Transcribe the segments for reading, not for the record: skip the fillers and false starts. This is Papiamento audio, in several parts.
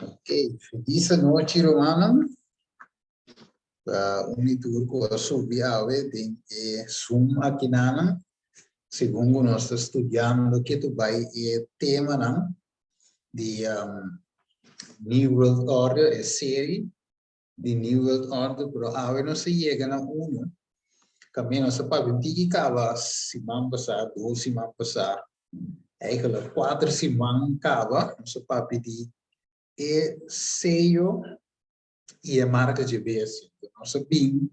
Ok, feliz anochi rumannan. Ta un i tur ku a subi awe den e Zoom akinanan. Segun ku nos ta studiando ke tu bai e temanan di New World Order, e seri di New World Order, pero awe nos a yega na uno kaminda nos a papia un tiki kaba siman pasá, dos siman pasá, eigenlijk kuater siman kaba nos a papia di e seyo i e marka dje bestia. Nos a bin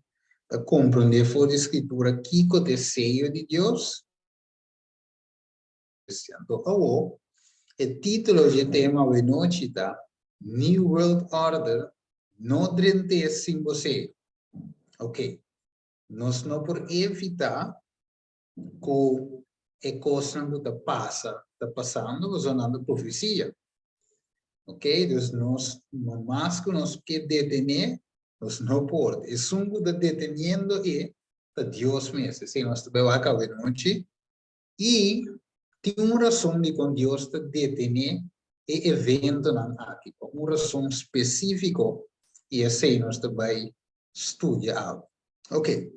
ta komprondé for di Skritura kiko ta e seyo di Dios. Anto awo, e título dje tema awenochi ta New World Order, No Drent'é Sin Bo Seyo. Ok, nos no por evitá ku e kosnan ku ta pasa ta pasando pasobra nan ta profesia. Ok, dus nos no mas ku nos ke detené, nos no por. Esun ku ta deteniendo e ta Dios mes. Esei nos ta bai wak awenochi. I tin un rason dikon Dios ta detené e eventonan aki, pa un rason spesífiko, i esei nos ta bai studia awe. Oke,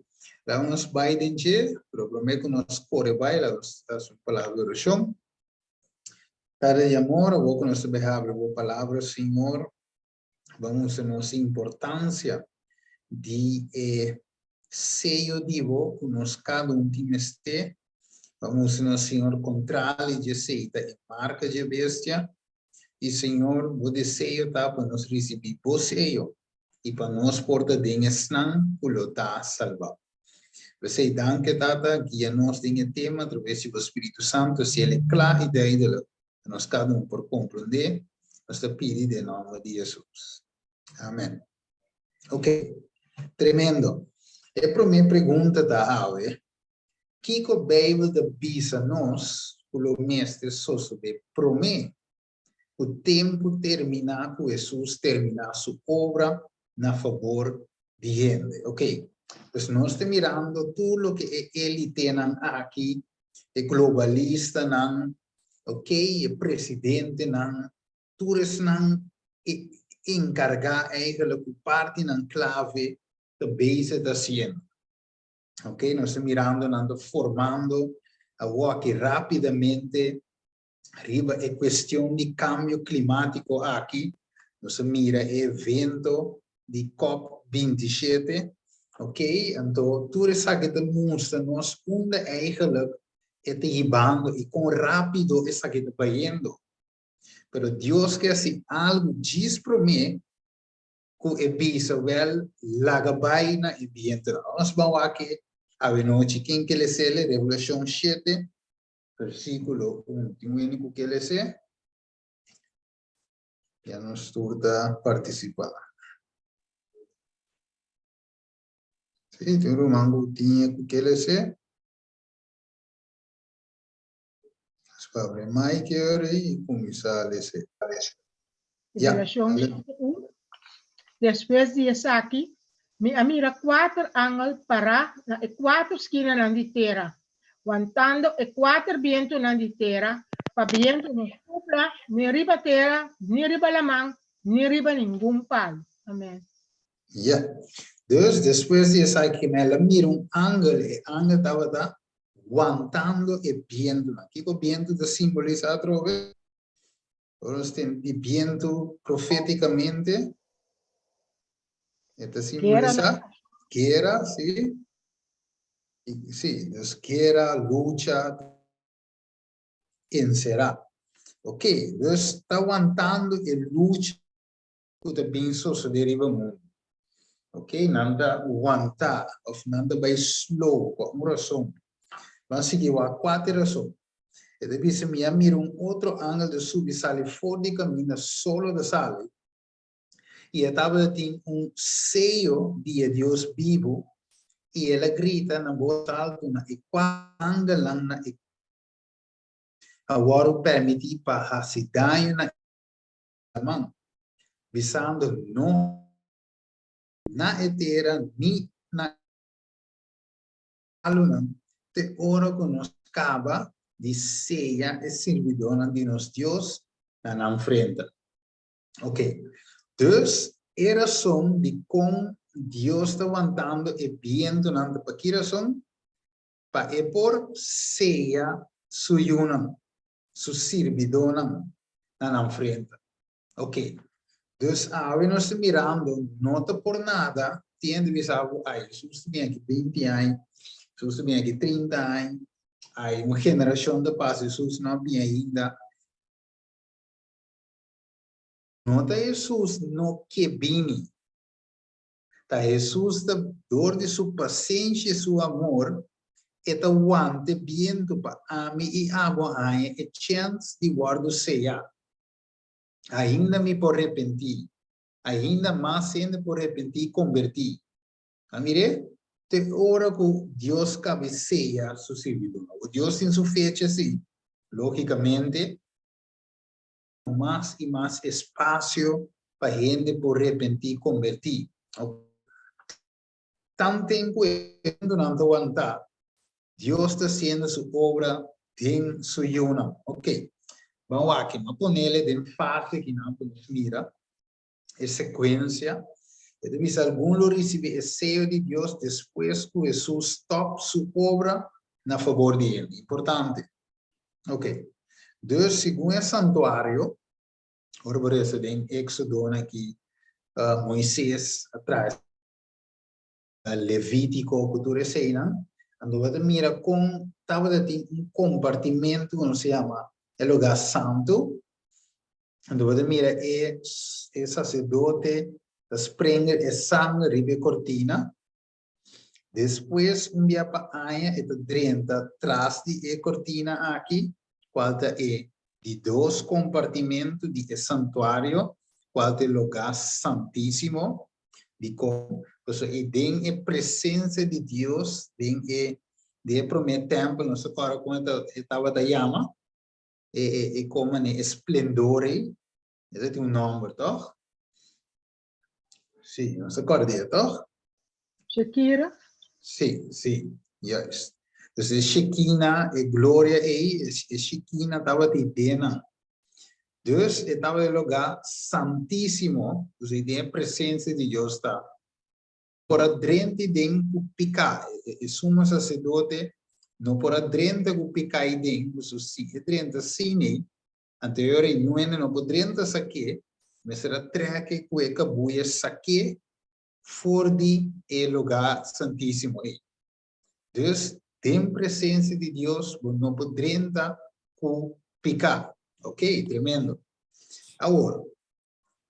laga nos bai den dje, pero promé ku nos kore bai, laga nos hasi un palabra di orashon. Tata di amor, awor ku nos ta bai habri bo palabra, Señor, Bo a mustra nos e importancia di e seyo di bo cu nos cada un tin mester. Bo a mustra nos, Señor, contrali dje esey ta e marca dje bestia. Y, Señor, bo deseo ta pa nos ricibi bo seyo y pa nos por ta den esnan cu lo ta salba. P'esey, danki, Tata, guia nos den e tema atraves di bo Spiritu Santo, si el e cla y duidelijk. pa nos kada un por komprondé, nos ta pidi den nòmber di Hesus. Amèn. Ok, tremendo. E promé pregunta ta awe, kiko Beibel ta bisa nos ku lo mester sosodé promé ku tempu terminá ku Hesus terminá su obra na fabor di hende? Ok, pues nos ta mirando tur loke e elitenan aki, e globalistanan, ok, e presidentenan, tur esnan enkargá eigenlijk ku partinan klave ta bezig ta hasiendo. Ok, nos ta mirando nan ta formando awoki rápidamente riba e cuestion di cambio climatico aki, nos a mira e evento di cop 27, ok, anto tur esaki ta mustra nos unda eigenlijk e ta hibando y con rapido esaki ta bayendo. Pero Dios ke haci algo djis prome cu e bisa wel laga bay na e bientonan. Nos ban wak awenochi ken ke lesele Revelacion 7 Versíkulo 1. Tin un hende ku ke les'é? Ya nos tur ta partisipá. Sí, tin un ruman ku tin e ku ke les'é? Nos por abri mic ahora i kuminsá les'é. Ya. Revelashon 1. Despues di esaki, mi a mira kuater angel pará na e kuater skinanan di tera, wantando e kuater bientunan di tera, pa bientu no supla ni riba tera, ni riba laman, ni riba ningun palu. Amen. Ya. Dus, despues di esaki, mi a mira un angel, e angel tabata wantando e bientunan. Kiko bientu ta simbolisá atrobe? Ora nos tende di bientu profétikamente, e ta simbolisá guera, sí. Sí, dus guera, lucha, enserá. Ok, dus ta wantando e lucha ku ta bin sosodé riba mundu. Ok, nan ta wantá òf nan ta bai slow pa un rason. Ban sigui wak kua ta e rason. E ta bisa, Mi a mira un otro angel ta subi sali for di kaminda solo ta sali, i e tabata tin un seyo di e Dios bibu, i el a grita na bos altu na e kuater angelnan na e a wòrdu pèrmití pa hasi daño na e laman, bisando, No na e tera ni na e palunan te ora ku nos. kaba di seya e sirbidónan di nos Dios na nan frente. Ok, dus e rason dikon Dios ta wantando e bientunan ta pa ki rason? Pa e por seya su yunan, su sirbidónan na nan frente. Ok, dus awe nos ta mirando no ta por nada tin hende bisa bo ay Jesus ta bin aki 20 aña, Jesus ta bin aki 30 aña, ay un generacion ta pasa Jesus no a bin ainda. No ta Jesus no ke bini, ta Jesus ta dor di su pasenshi i su amor e ta wanta e bientu pa ami i abo haña e chèns di wòrdu seyá. Ainda mi por repentí. Ainda mas hende por repentí i kombertí. A mir'é? Te ora ku Dios kabesea su sirbidónan. Awor, Dios tin su fecha, sí. Lógikamente, mas i mas espasio pa hende por repentí i kombertí. Tanten ku e hendenan ta wantá, Dios ta hasiendo su obra den su yunan. Ok, ban wak, mi a ponele den fase kinan pa nos mira e sekuensia. E ta bisa algun lo risibí e seyo di Dios despues ku Hesus stòp su obra na fabor di hende. Importante. Ok, dus segun e santuario, ora bo resa den Éxodo aki, Moises a traha Levítiko ku tur eseinan, anto bo ta mira kon tabata tin un kompartimentu ku nos ta yama e lugá santu, anto bo ta mira e e saserdote ta sprenger e sanger riba e kortina, despues un bia pa aña e ta drenta tras di e kortina aki, kual ta e di dos kompartimentu di e santuario, kual ta e lugá santísimo. Dikon? Pasobra i den e presensia di Dios, den e den e promé tèmpel, nos ta kòrda kon e ta e tabata yama, e e e kon manera e splendor ei, e ta tin un nòmber tòg? Sí, nos ta kòrda di e tòg? Shekira? Sí, sí, juist. Dus e Shekina, e gloria ei, e Shekina tabata i den nan. Dus e tabata e lugá santísimo, dus ei den e presensia di Dios ta. Por a drenta den ku piká, e sumo saserdote no por a drenta ku piká ei den, pasobra si e drenta asina, anto e ora ei niun hende no por drenta sak'é, mester a trèk'e ku e kabuya sak'é for di e lugá santísimo ei. Dus, den presensia di Dios bo no por drenta ku piká. Ok, tremendo. Awor,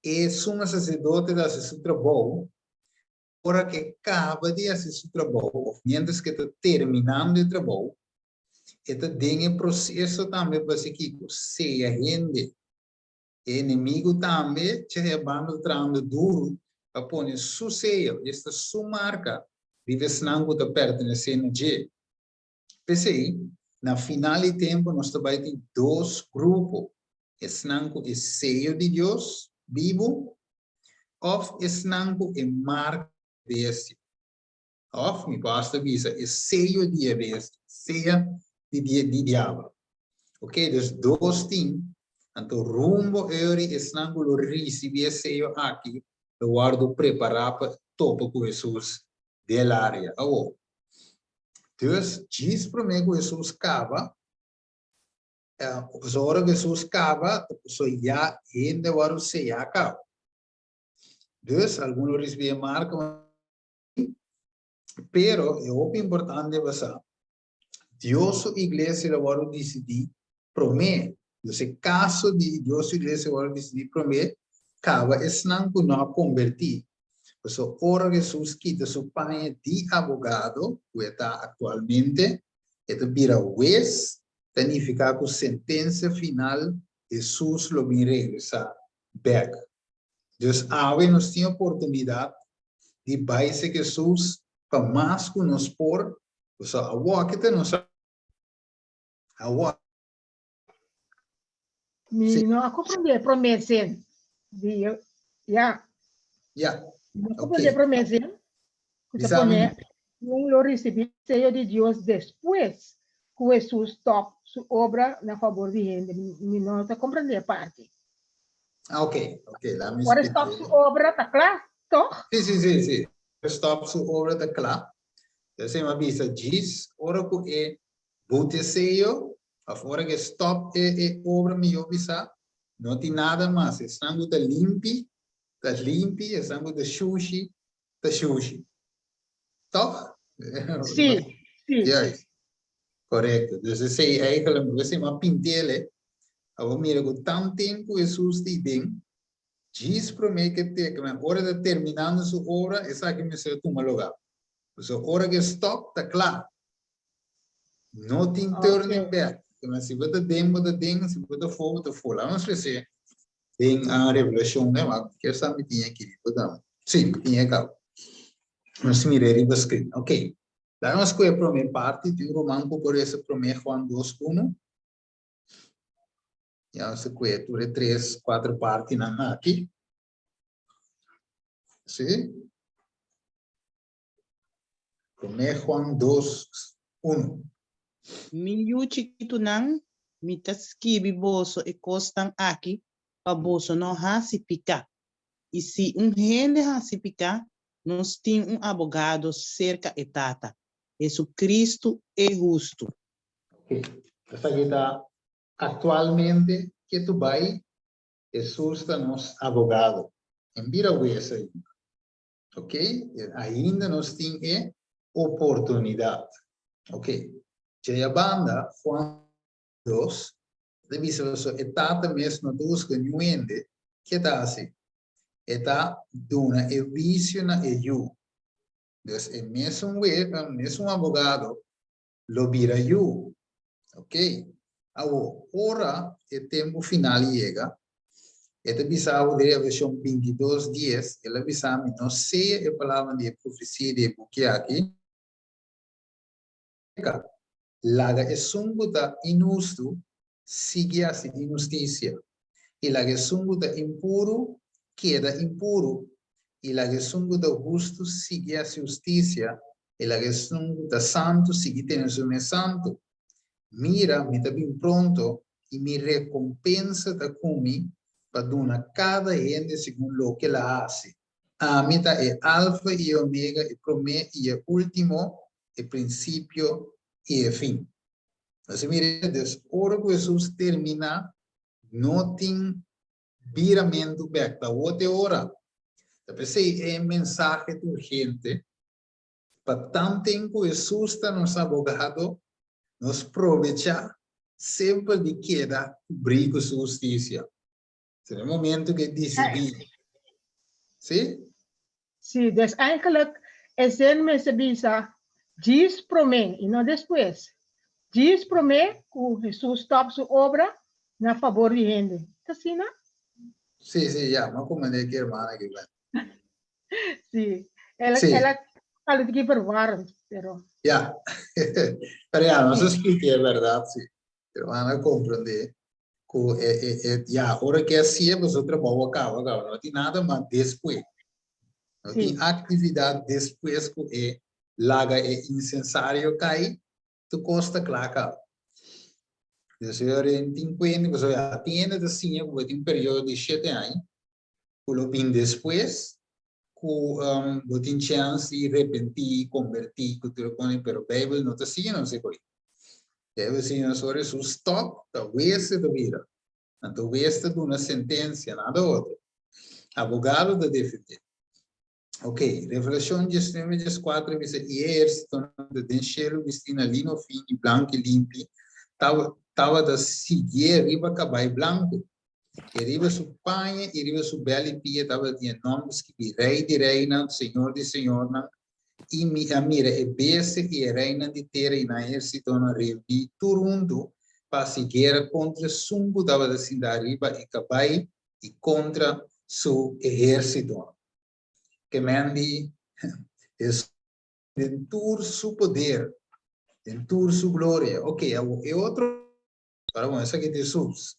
e sumo saserdote ta hasi su trabou, ora ku e kaba di hasi su trabou, òf miéntras ku e ta terminando e trabou, e ta den e proseso tambe pa hasi kiko? Seya hende. E enemigu tambe cha e banda trahando duru pa pone su seyo, esta su marka, riba esnan ku ta pertenesé na dje. P'esei, na final di tempu nos ta bai tin dos grupo, esnan ku e seyo di Dios bibu òf esnan ku e marka di e bestia. Òf mi por asta bisa e seyo di e bestia, sea di di diabel. Ok, dus dos tin, anto rumbo euri esnan ku lo risibí e seyo aki lo wòrdu prepará pa topa ku Hesus den laria. Awor, dus djis promé ku Hesus kaba, pasobra ora ku Hesus kaba, ta pasobra ya hende a wòrdu seyá kaba. Dus algun lo risibí e marka. Pero e hopi importante pa sa, Dios su iglesia lo wòrdu disidí promé. Dus e kaso di Dios su iglesia wòrdu disidí promé, kaba esnan ku no a kombertí. Pasobra ora Hesus kita su paña di abogado, ku e ta aktualmente, e ta bira hues, ta nifiká ku sentensia final Hesus lo bin regresá bèk. Dus awe nos tin oportunidat di bai sek Hesus pa mas ku nos por, pasobra awor ke ta nos awor. Mi no a comprende e prome zin. Di, ja. Ja. Mi no a comprende e prome zin. Ku ta pone, un lo ricibi seyo di Dios despues. ku Hesus stòp su obra na fabor di hende. Mi no ta komprendé e parti. Ah, ok, ok, laat me Ora stòp su obra ta kla, tòg? Sí, sí, sí, sí. Stòp su obra ta kla. Entonces mi a bisa djis ora ku e bute seyo, òf ora ku e stòp e e obra mihó bisa, no tin nada mas. Esnan ku ta limpi, ta limpi, esnan ku ta shushi, ta shushi. Toch? Sí, sí. Juist. Correcto. Dus esei eigenlijk, mi a ma pintele, abo mira ku tanten ku Hesus di den, djis promé ke te, ke ora ta terminando su obra, esaki mester tuma lugá. So ora ke stop, ta kla. No tin turning back. Si bo ta den, bo ta den, si bo ta fo, bo ta fo. Laat nos lese den Revelashon, ne? Ma kier sa mi tin aki riba ta. Sí, mi tin e kaba. Nos mira riba screen. Ok. Laat nos kohe promé parti. Tin un ruman ku por lesa promé Juan 2, 1. Ya nos ta kohe tur e tres, kuater partinan aki. Sí. Promé Juan 2, 1. Mi yu chikitunan, mi ta skibi boso e kosnan aki pa boso no hasi piká. I si un hende hasi piká, nos tin un abogado serka e Tata, Hesukristu e hustu. Ok, esaki ta aktualmente ke tu bai, Hesus ta nos abogado. En bira wes ainda. Ok, ainda nos tin e oportunidat. Ok, djei a banda, Juan 2, ta bisa paso e Tata mes no ta husga niun hende, ke ta hasi? E ta duna e huisio na e Yu. Dus e mesun we, mesun abogado lo bira yu. Ok. Awor, ora e tempu final yega, e ta bisa bo den Revelashon 22, 10, el a bisa mi, No sea e palabranan di e profesia di e buki aki, laga esun ku ta inhustu sigui hasi inhustisia, i laga esun ku ta impuru keda impuru, i laga esun ku ta hustu sigui hasi hustisia, i laga esun ku ta santu sigui tene su mes santu. Mira, mi ta bin pronto, i mi rekompensa ta ku mi pa duna kada hende segun loke el a hasi. Ami ta e Alfa i e Omega, e promé i e último, e prinsipio i e fin. Nos a mira des ora ku Hesus terminá, no tin biramentu bèk, ta awor te ora. Ta p'esei e mensahe ta urgente, pa tanten ku Hesus ta nos abogado, nos probechá semper di keda kubrí ku su hustisia. Den e momento ku e disidí, sí? Sí, dus eigenlijk e zin mester bisa djis promé i no despues. Djis promé ku Hesus stòp su obra na fabor di hende. Ta asina? Sí, sí, ya, m'a komprendé ki hermana aki ben. Sí, el a, el a algo tiki verwarrend, pero. Ya, pero ya, nos a spliké bèrdat, sí. Hermana a komprendé ku e, e, e, ya, ora ke hasié, boso trabou a kaba kaba, no tin nada mas despues. No tin aktividat despues ku e laga e insensario kai, tur kos ta kla kaba. Dus e ora tin kuenta, pasobra ya tin hende ta siña ku bo tin un periodo di shete aña, ku lo bin despues, ku bo tin chèns di repentí, kombertí ku tur e kos, pero Beibel no ta siña nos e kos. Beibel siña nos ora Hesus stòp, ta wes e ta bira. Anto wes ta duna sentensia, nada otro. Abogado ta defendé. Ok, Revelashon 19, 14 bisa, I e ehérsitonan ta den shelu bistí na lino fin i blanku i limpi, tabata siguié riba kabai blanku. I riba su paña i riba su bel i pia tabatin e nòmber skibí, Rei di reinan, Señor di señornan. I mi a mira e bestia i e reinan di tera i nan ehérsitonan reuní tur huntu pa hasi guera kontra esun ku tabata sintá riba e kabai i kontra su ehérsitonan. Ke men di Hesus den tur su poder, den tur su gloria. Oke, awor e otro. Ora bon, esaki ta Hesus.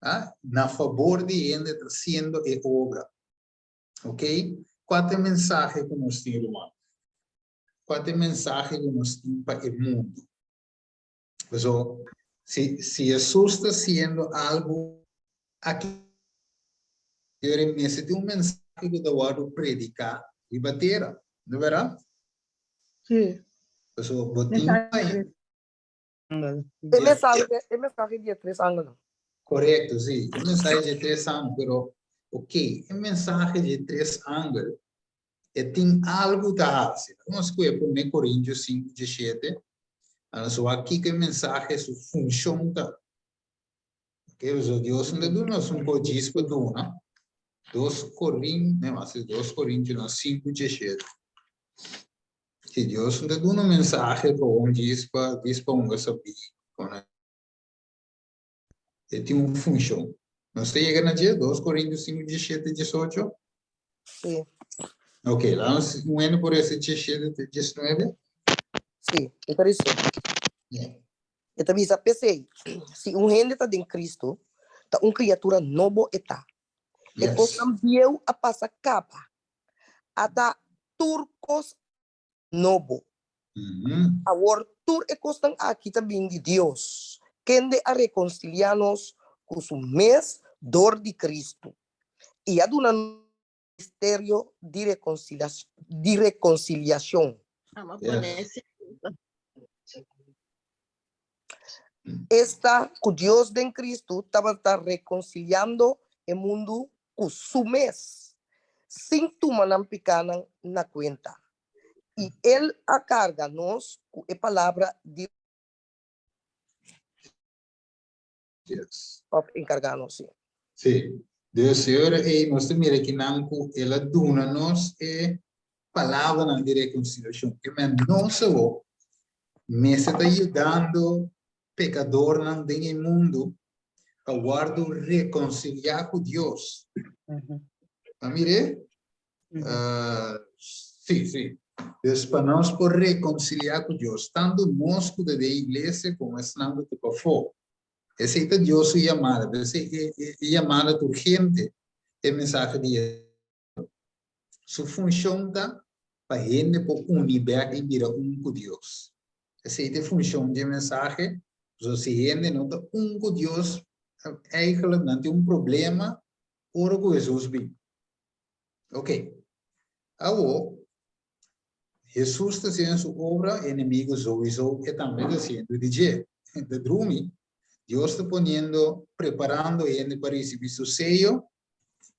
Ah, na fabor di hende ta hasiendo e obra. Ok? Kua ta e mensahe ku nos tin, ruman? Kua ta e mensahe ku nos tin pa e mundu? So, si, si Jesus ta haciendo algo aki, mester tin un mensahe ku ta wòrdu prediká riba tera, no bèrdat? Sí. So, bo tin Mensahe Angel. E mensahe di tres angelnan. Korekto, sí. E mensahe di tres angel, pero, ok, e mensahe di tres angel, e tin algu ta hasi. Ban skohe 1 Korintio 5, 17. So aki ku e mensahe su funshon ta. Ok, so Dios no ta duna un kos djis pa duna. 2 Korintio, no, 2 Korintio 5, 17. Si Dios no ta duna un mensahe pa un djis pa un sabi. E tin un funshon. Nos ta yega na dje, 2 Korintio 5, 17, 18? Sí. Ok, laga nos por esei 17 te 19. Sí, interesante. E ta bisa, p'esei, si un hende ta den Cristo, ta un kriatura nobo e ta. E kosnan bieu a pasa kaba. Ata tur kos nobo. Awor tur e kosnan aki ta bin di Dios, kende a rekonsiliá nos ku su mes dor di Cristo. I a duna nos ministerio di rekonsiliashon. Esta ku Dios den Cristo tabata rekonsiliando e mundu ku su mes, sin tuma nan pikánan na kuenta. I el a karga nos ku e palabra di Òf enkargá nos, sí. Sí. Dios Señor, ei nos ta mira akinan ku el a duna nos e palabranan di rekonsiliashon. Ke men nos awor mester ta yudando pekadornan den e mundu pa wòrdu rekonsiliá ku Dios. A mir'é? Sí. Dus pa nos por rekonsiliá ku Dios, tantu nos ku ta den iglesia komo esnan ku ta pafó. Esei ta Dios su yamada, esei e yamada ta urgente, e mensahe di Su funshon ta pa hende por uni bèk i bira un ku Dios. Esei ta e funshon di e mensahe. So si hende no ta un ku Dios, eigenlijk nan tin un problema ora ku Hesus bin. Ok. Awor, Hesus ta hasiendo su obra, enemigu souiso e tambe ta hasiendo di dje. Ta drumi. Dios ta poniendo, preparando hende pa risibí su seyo,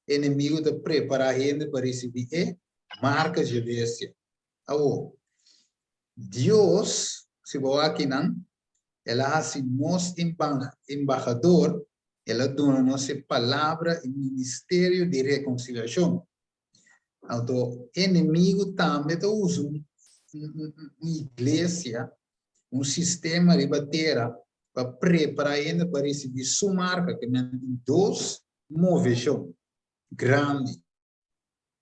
enemigu ta prepará hende pa risibí e marka dje bestia. Awor, Dios, si bo wak akinan, el a hasi nos embahador, el a duna nos e palabra i ministerio di rekonsiliashon. Anto, enemigu tambe ta usa un iglesia, un sistema riba tera pa prepará hende pa risibí su marka, ke men tin dos moveshon grandi,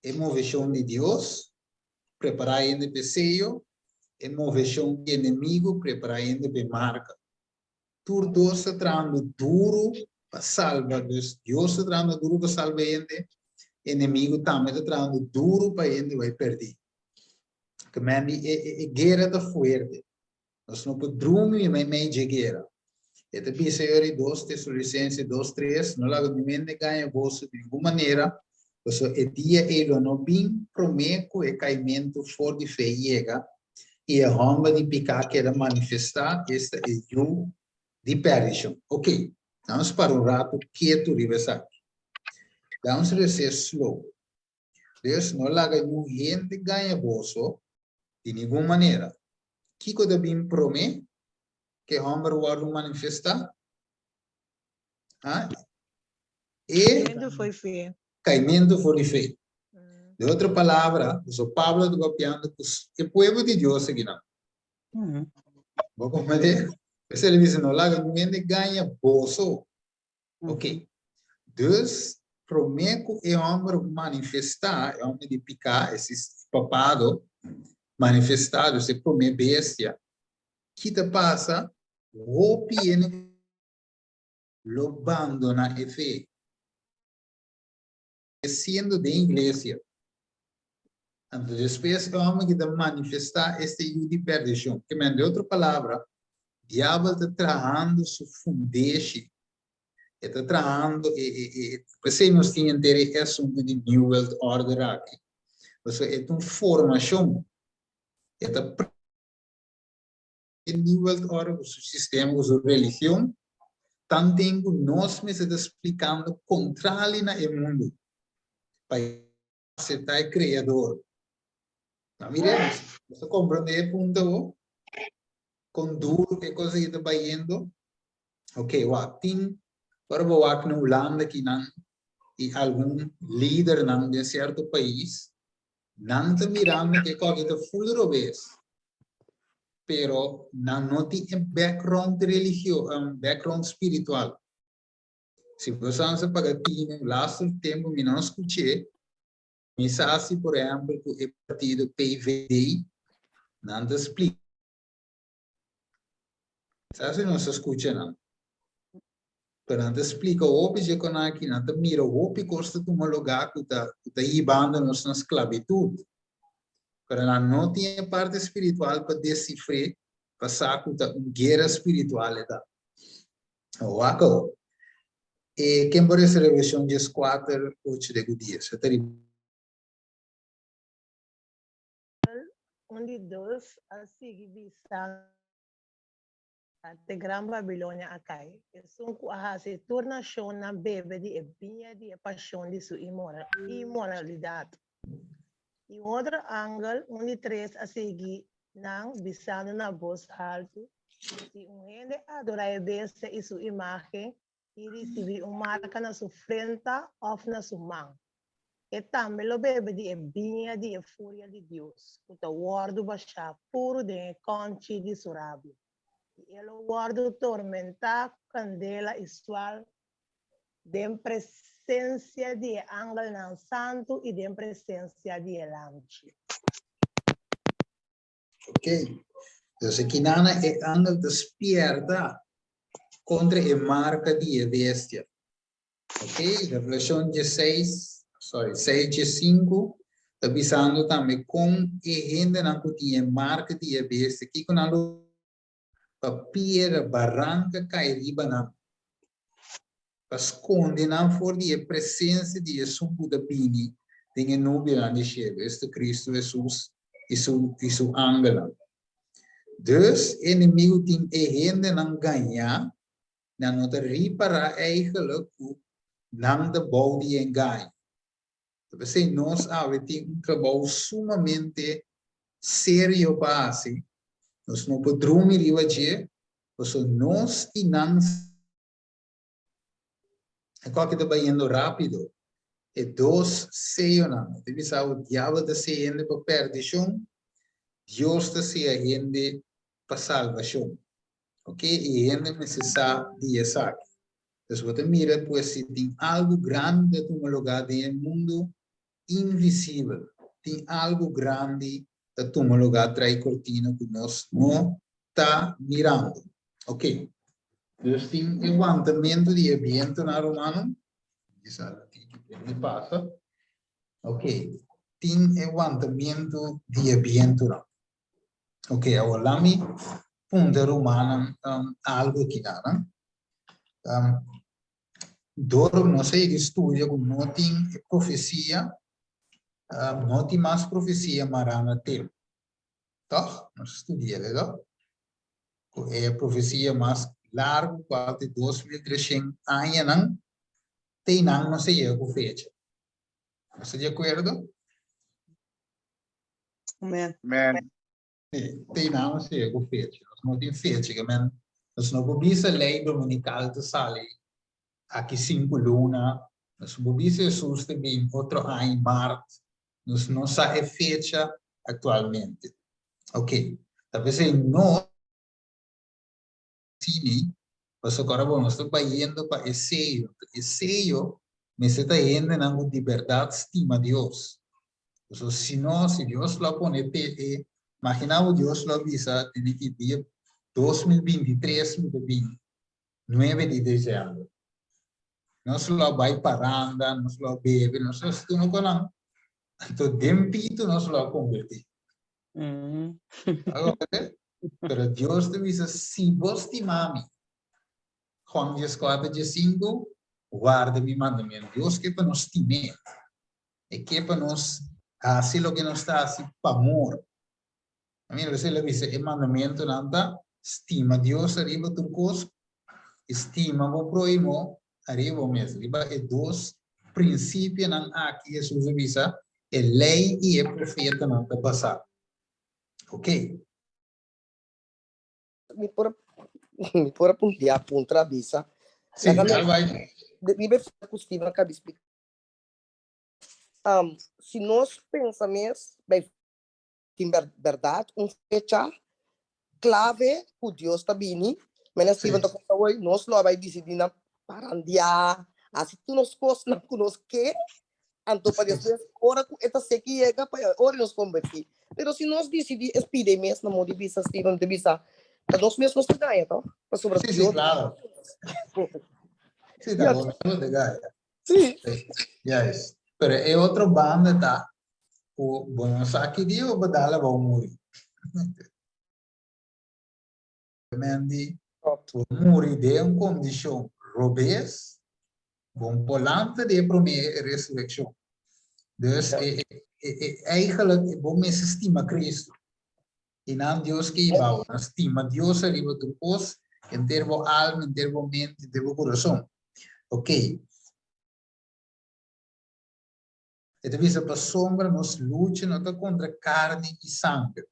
e moveshon di Dios, prepará hende p'e seyo, e moveshon di enemigu, prepará hende p'e marka. Tur dos ta trahando duru pa salba, dus Dios ta trahando duru pa salba hende, enemigu tambe ta trahando duru pa hende bai pèrdí. Ke men di e guera ta fuerte. Nos no por drumi meimei dje guera. E ta bisa yori 2 Tesalonicense 2, 3, No laga niun hende gaña boso di ningun manera, pasobra e dia ei lo no bin promé ku e kaimentu for di fe yega i e hòmber di piká keda manifestá, esta e yu di pèrdishon. Oke, nos para un ratu ketu riba esaki. Damos resé slow. Dus no laga niun hende gaña boso di ningun manera. Kiko ta bin promé ku e hòmber wòrdu manifestá? Ha? E Kaimentu for di fe. Kaimentu for di fe. De otro palabra, so Pablo ta papiando ku e pueblo di Dios akinan. Bo komprendé? P'esei el a bisa, no laga niun hende gaña boso. Ok. Dus, promé ku e hòmber manifestá, e hòmber di piká, e papado, manifestá, dus e promé bestia, ki ta pasa? Hopi hende lo bandoná e fe. Siendo den iglesia. Anto despues e hòmber ki ta manifestá esta yu di perdishon. Ke men, den otro palabra, Diabel ta trahando su fundeshi. E ta trahando e e e p'esei nos tin henter e asuntu di New World Order aki. Pasobra e ta un formashon. E ta e New World Order ku su sistema, ku su religion, tanten ku nos mester ta splikando kontrali na e mundu pa e aseptá e Kreador. Nan miremos, nos ta komprondé e punto awor? Kon duru ku e kos aki ta bayendo? Ok, wak, tin, ora bo wak na Hulanda kinan i algun lidernan den sierto pais, nan ta mirando ku e kos aki ta ful robes, pero nan no tin e background religio, background spiritual. Si bo sa sa paga tinu, laatste tempu mi no a skuch'é, mi sa si por ehèmpel ku e partido PVD nan ta splika. Sa si nos ta skucha nan. Pero nan ta splika hopi dje kon aki, nan ta mira hopi kos ta tuma lugá ku ta ku ta hibando nos na sklabitut. Pero nan no tin e parti spiritual pa desifr'é, pa sa ku ta un guera spiritual e ta. Wak awo. E ken por resa Revelashon dieskuater, ocho te ku dies? E ta riba. Un di dos a sigui bisa, Te gran Babilonia a kai, esun ku a hasi tur nashonnan bebe di e biña di e pashon di su inmoralidat. I un otro angel, un di tres, a sigui nan, bisando na bos haltu, Si un hende adorá e bestia i su imágen i risibí un marka na su frenta òf na su man, e tambe lo bebe di e biña di e furia di Dios, ku ta wòrdu bashá puru den e kònchi di su rabia, i e lo wòrdu tormentá ku kandela i sual den presensia di e angelnan santu i den presensia di e Lamchi. Ok. Dus akinana e angel ta spierta kontra e marka di e bestia. Ok, Revelashon dieseis, sorry, seis diesinku ta bisando tambe kon e hendenan ku tin e marka di e bestia, kiko nan lo pa piedra baranka kai riba nan, pa skonde nan for di e presensia di esun ku ta bini den e nubianan di shelu, esta Kristu Hesus i su i su angelnan. Dus e enemigu tin e hendenan gañá, nan no ta ripará eigenlijk ku nan ta bou di engaño. Ta p'esei nos awe tin un trabou sumamente serio pa hasi, nos no por drumi riba dje, pasobra nos i nan e koki ta bayendo rápido. E dos seyonan, e ta bisa bo diabel ta sea hende pa perdishon, Dios ta sea hende pa salbashon. Ok, i hende mester sa di esaki. Dus bo ta mira pues si tin algu grandi ta tuma lugá den e mundu invisibel. Tin algu grandi ta tuma lugá trai kortina ku nos no ta mirando. Ok. Dus tin e wantamentu di e bientonan, rumannan. Bisa tiki prende pasa. Ok. Tin e wantamentu di e bientonan. Ok, awor laat mi puntra rumannan um, algo aki nan. Um, door nos a yega studia ku no tin e profesia, um, no tin mas profesia mará na tempu. Toch? Nos studia, toch? Ku e profesia mas largo, kual te 2300 añanan, te nan no se yega ku fecha. Nos ta di akuerdo? Amen. Amen. Sí, te nan no se ku fecha. Nos no tin fecha, ke men nos no por bisa lei dominikal ta sali aki sinku luna. Nos no por bisa Jesus ta bin otro aña mart. Nos no sa e fecha aktualmente. Ok, ta p'esei no Tini, pasobra ora bo nos ta bayendo pa e seyo, e seyo mester ta hendenan ku di bèrdat stima Dios. Pasobra si no, si Dios lo a pone pe e, magina bo Dios lo a bisa tene ki dia 2023 mi ta bin, nuebe di desèmber. Nos lo a bai paranda, nos lo a bebe, nos lo a hasi tur lokonan. Anto den pitu nos lo a kombertí. Pero Dios ta bisa, si bo stima mi, Juan 14, 15, warda mi mandamiento. Dios ke pa nos stim'é. E ke pa nos hasi loke nos ta hasi pa amor. Mira, p'esei el a bisa e mandamentonan ta, stima Dios ariba tur kos i stima bo próhimo ariba bo mes. Riba e dos prinsipionan aki Hesus a bisa e lei i e profetanan ta basá. Ok. Mi por mi por a puntia puntra bisa. Sí, dal bai. Mi be ku Steven a kabi splika. Um, si nos pensa mes bij tin berdad un fecha clave ku Dios ta bini, mene Steven ta konta hoy, nos lo a bai disidí na parandiá, hasi tur nos kosnan ku nos ke, Anto pa despues ora ku e ta seki yega pa e ora nos konvertí. Pero si nos disidí es pide mes na modo di bisa Steven ta bisa ta nos mes nos ta gaña to pasobra Sí, sí, Dios claro. Sí, ta bo mes ta gaña. Sí. Juist. Pero e otro banda ta ku bo no sa ki dia bo por dal abou muri. Mendy bo muri den un kondishon robes, bo un por lanta di e promé resurekshon. Dus e e eigenlijk bo mester stima Kristu. I nan Dios ke hiba bo, nan stima Dios ariba tur kos, henter bo alma, henter bo mente, henter bo kurason. Oké. E ta bisa, Pasobra nos lucha no ta kontra karni i sanger,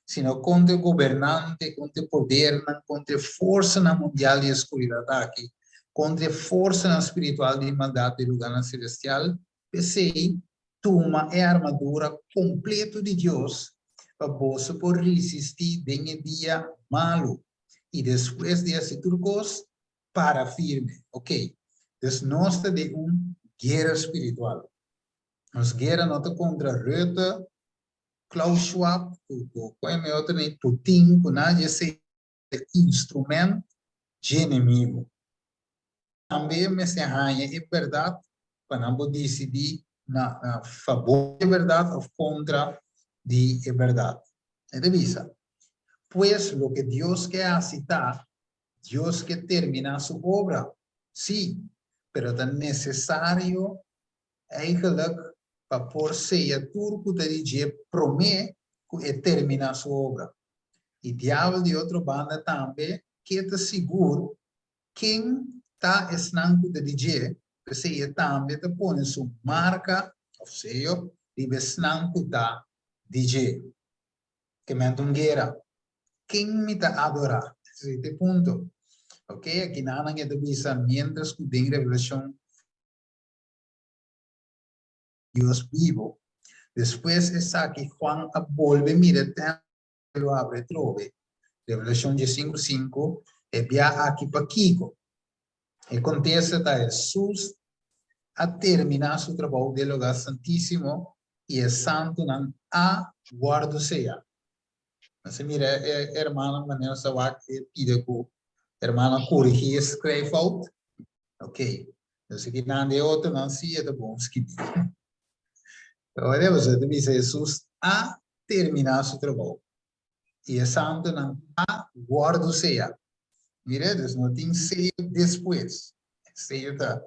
sino kontra e gobernante, kontra e podernan, kontra e forsanan mundial di e skuridat aki, kontra e forsanan spiritual di maldat den lugánan selestial. P'esei, tuma e armadura kompleto di Dios pa boso por risistí den e dia malu, i despues di hasi tur kos, para firme. Ok, dus nos ta den un guera spiritual. Nos guera no ta kontra Rutte, Klaus Schwab, ku ku ku e otro ni Putin, ku nan dje esei ta instrument dje enemigo. Tambe mester haña e bèrdat pa nan por disidí na na fabor di e bèrdat òf kontra di e bèrdat. E ta bisa, Pues loke Dios ke hasi ta Dios ke terminá su obra? Sí, pero ta nesesario eigenlijk pa por seya tur ku ta di dje promé ku e terminá su obra. I diabel di otro banda tambe ke ta sigur ken ta esnan ku ta di dje, p'esei e tambe ta pone su marka òf seyo riba esnan ku ta di dje. Ke menta un guera. Ken mi ta adorá? Esei ta e punto. Ok, aki nan e ta bisa miéntras ku den Revelashon Dios bibo. Despues esaki Juan a bolbe mira e tèmpel lo abri atrobe. Revelashon diesinku sinku, E bia aki pakiko? E kontesta ta Hesus a terminá su trabou den Lugá Santísimo i e santunan a wòrdu seyá. Nos a mira e hermano manera nos a wak e pida ku hermano korigí e skrijffout. Ok, nos a kinan di e otronan si e ta bon skibí. Ora boso ta bisa Hesus a terminá su trabou i e santunan a wòrdu seyá. Mira, dus no tin seyo despues. Seyo ta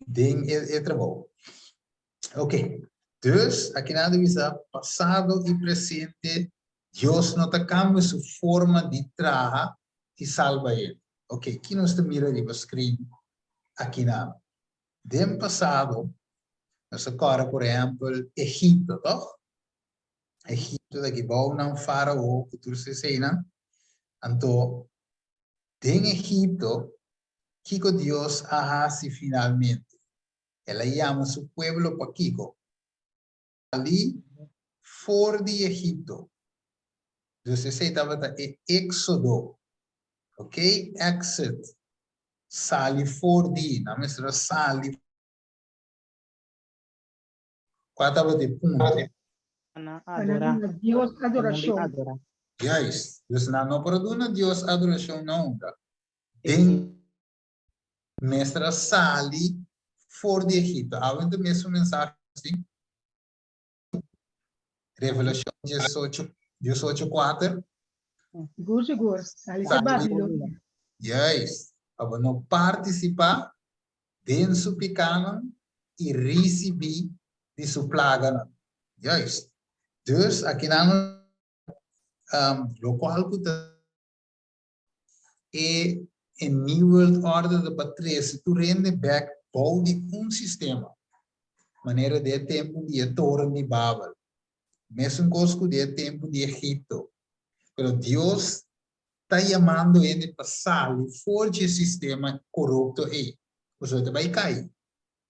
den e trabou. Ok, dus aki nan ta bisa pasado i presente Dios no ta kambia su forma di traha i salba hende. Ok, ki nos ta mira riba screen aki nan? Den pasado nos ta kòrda por ehèmpel Egipto, tòg? Egipto ta aki bou nan farao ku tur su eseinan. Anto den Egipto kiko Dios a hasi finalmente? El a yama su pueblo pa kiko? Sali for di Egipto. Dus esei tabata e éksodo. Ok, exit. Sali for di. Nan mester a sali. Kua tabata e punto? Pa nan Pa nan adorá. duna Dios Pa nan bin adorashon. adorá. Juist. Dus nan no por a duna Dios adorashon nunka. Den Mester a sali for di Egipto. Awe ta mesun mensahe si. Revelashon diesocho, diesocho kuater. Sigur, sigur. Sali for Babilonia. Juist. Pa bo no partisipá den su pikánan i risibí di su plaganan. Juist. Dus akinan nos lokual ku ta e e New World Order ta pa trese tur hende bek bou di un sistema, manera den e tempu di e Toren di Babel. Mesun kos ku den e tempu di Egipto. Pero Dios ta yamando hende pa sali for dje sistema korupto ei, pasobra e ta bai kai.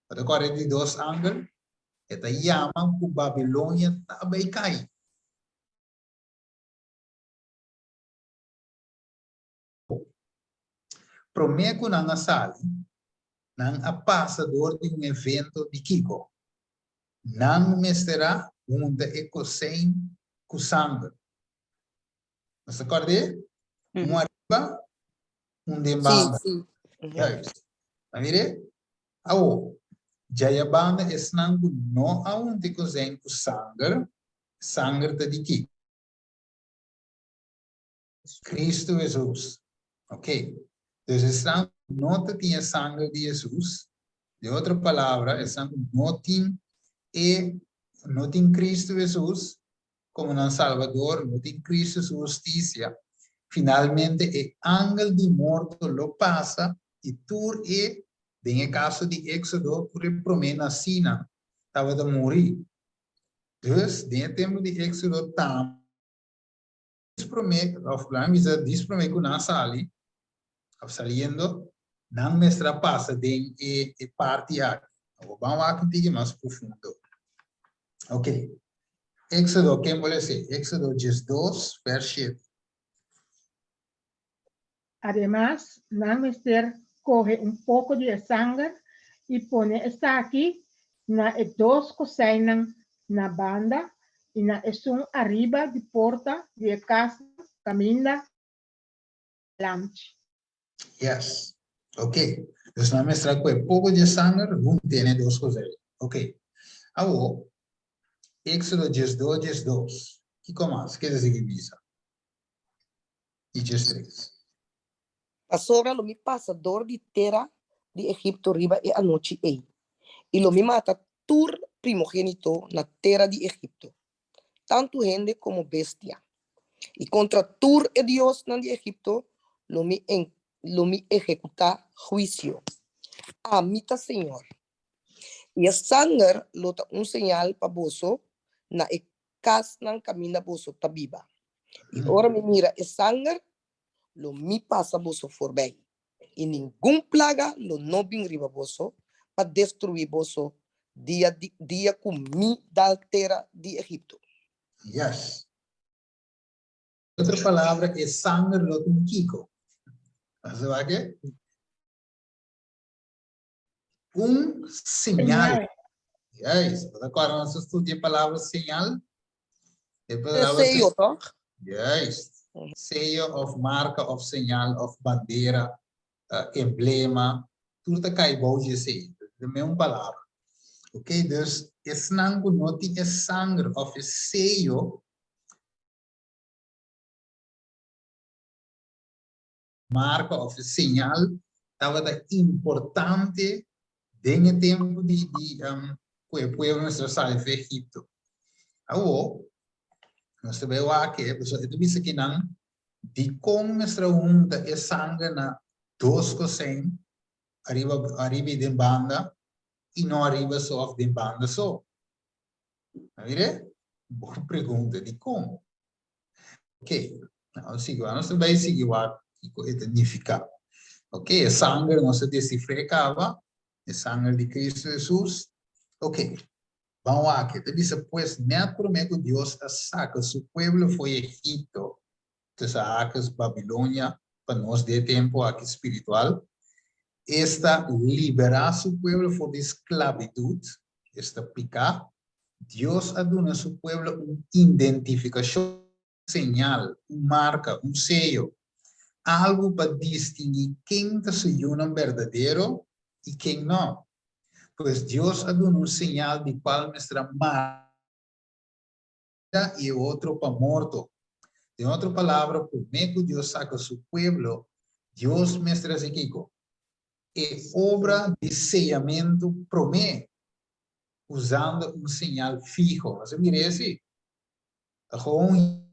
Bo ta kòrda e di dos angel? E ta yama ku Babilonia ta bai kai. Promé ku nan a sali, nan a pasa dor di un evento di kiko? Nan mester a hunta e kosein ku sanger. Nos ta kòrd'é? Un ariba, un den banda. Juist. Ta mir'é? Awor, djaya banda esnan ku no a hunta e kosein ku sanger, sanger ta di kiko? Cristo Jesus. Ok. Dus esnan ku no ta tin e sanger di Jesus, den otro palabra, esnan ku no tin e, no tin Cristo Jesus komo nan Salbador, no tin Cristo su hustisia, finalmente e angel di morto lo pasa i tur e, den e kaso di Éxodo, tur e promé nasínan tabata muri. Dus, den e tempu di Éxodo tambe. Dis promé, òf laga mi bisa dis promé ku nan sali, òf saliendo, nan mester a pasa den e e parti aki. Awor ban wak un tiki mas profundo. Ok. Éxodo, ken por lesa? Éxodo 12, vers 7. Ademas, nan mester kohe un poko di e sanger i pone esaki na e dos koseinan na banda i na esun ariba di porta di e kasnan kaminda lamchi. Yes. Ok. Dus nan mester a kohe poko di e sanger hunte na e dos kosei. Ok. Awor, Éxodo 12, 12. Kiko mas? Ke ta sigui bisa? i 13. Pasobra lo mi pasa dor di tera di Egipto riba e anochi ei, i lo mi mata tur primogénito na tera di Egipto, tantu hende komo bestia. I kontra tur e diosnan di Egipto lo mi lo mi ehekutá huisio. Ami ta señor. I e sanger lo ta un señal pa boso na e kasnan kaminda boso ta biba. I ora mi mira e sanger, lo mi pasa boso forbij, i ningun plaga lo no bin riba boso pa destruí boso dia dia ku mi dal tera di Egipto. Yes. Otro palabra, e sanger lo ta un kiko. Bo wak e? Un señal. Juist. Bo ta acorda nos a studia e palabra señal? E palabra Sello, toch? Juist. Sello of marca of señal of bandera, uh, emblema, tur ta kai bou di esei. De mesmo palabra. Ok, dus esnan ku no tin e sanger of e sello, marka òf e señal tabata importante den e tempu di di ku e pueblo mester a sali for Egipto. Awor, nos ta bai wak e, pasobra e ta bisa ki nan dikon mester a hunta e sanger na dos kosen ariba ariba i den banda i no ariba so òf den banda so. A mira? Bon pregunta, dikon? Ok, nos sigui wak. Nos ta bai sigui wak kiko e ta nifiká. Ok, e sanger nos a desifré kaba, e sanger di Kristu Hesus. Ok, ban wak. E ta bisa, Pues, nèt promé ku Dios a saka su pueblo fo'i Egipto, tussen haakjes Babilonia, pa nos den e tempu aki spiritual, esta liberá su pueblo for di sklabitut, esta piká, Dios a duna su pueblo un identifikashon, señal, un marka, un seyo, algu pa distinguí ken ta su yunan berdadero i ken no. Pues Dios a duna un señal di kual mester a marka i e otro pa morto. Den otro palabra, promé ku Dios saka su pueblo, Dios mester hasi kiko? E obra di seyamentu promé, usando un señal fiho. Nos a mira esei. Ta gewoon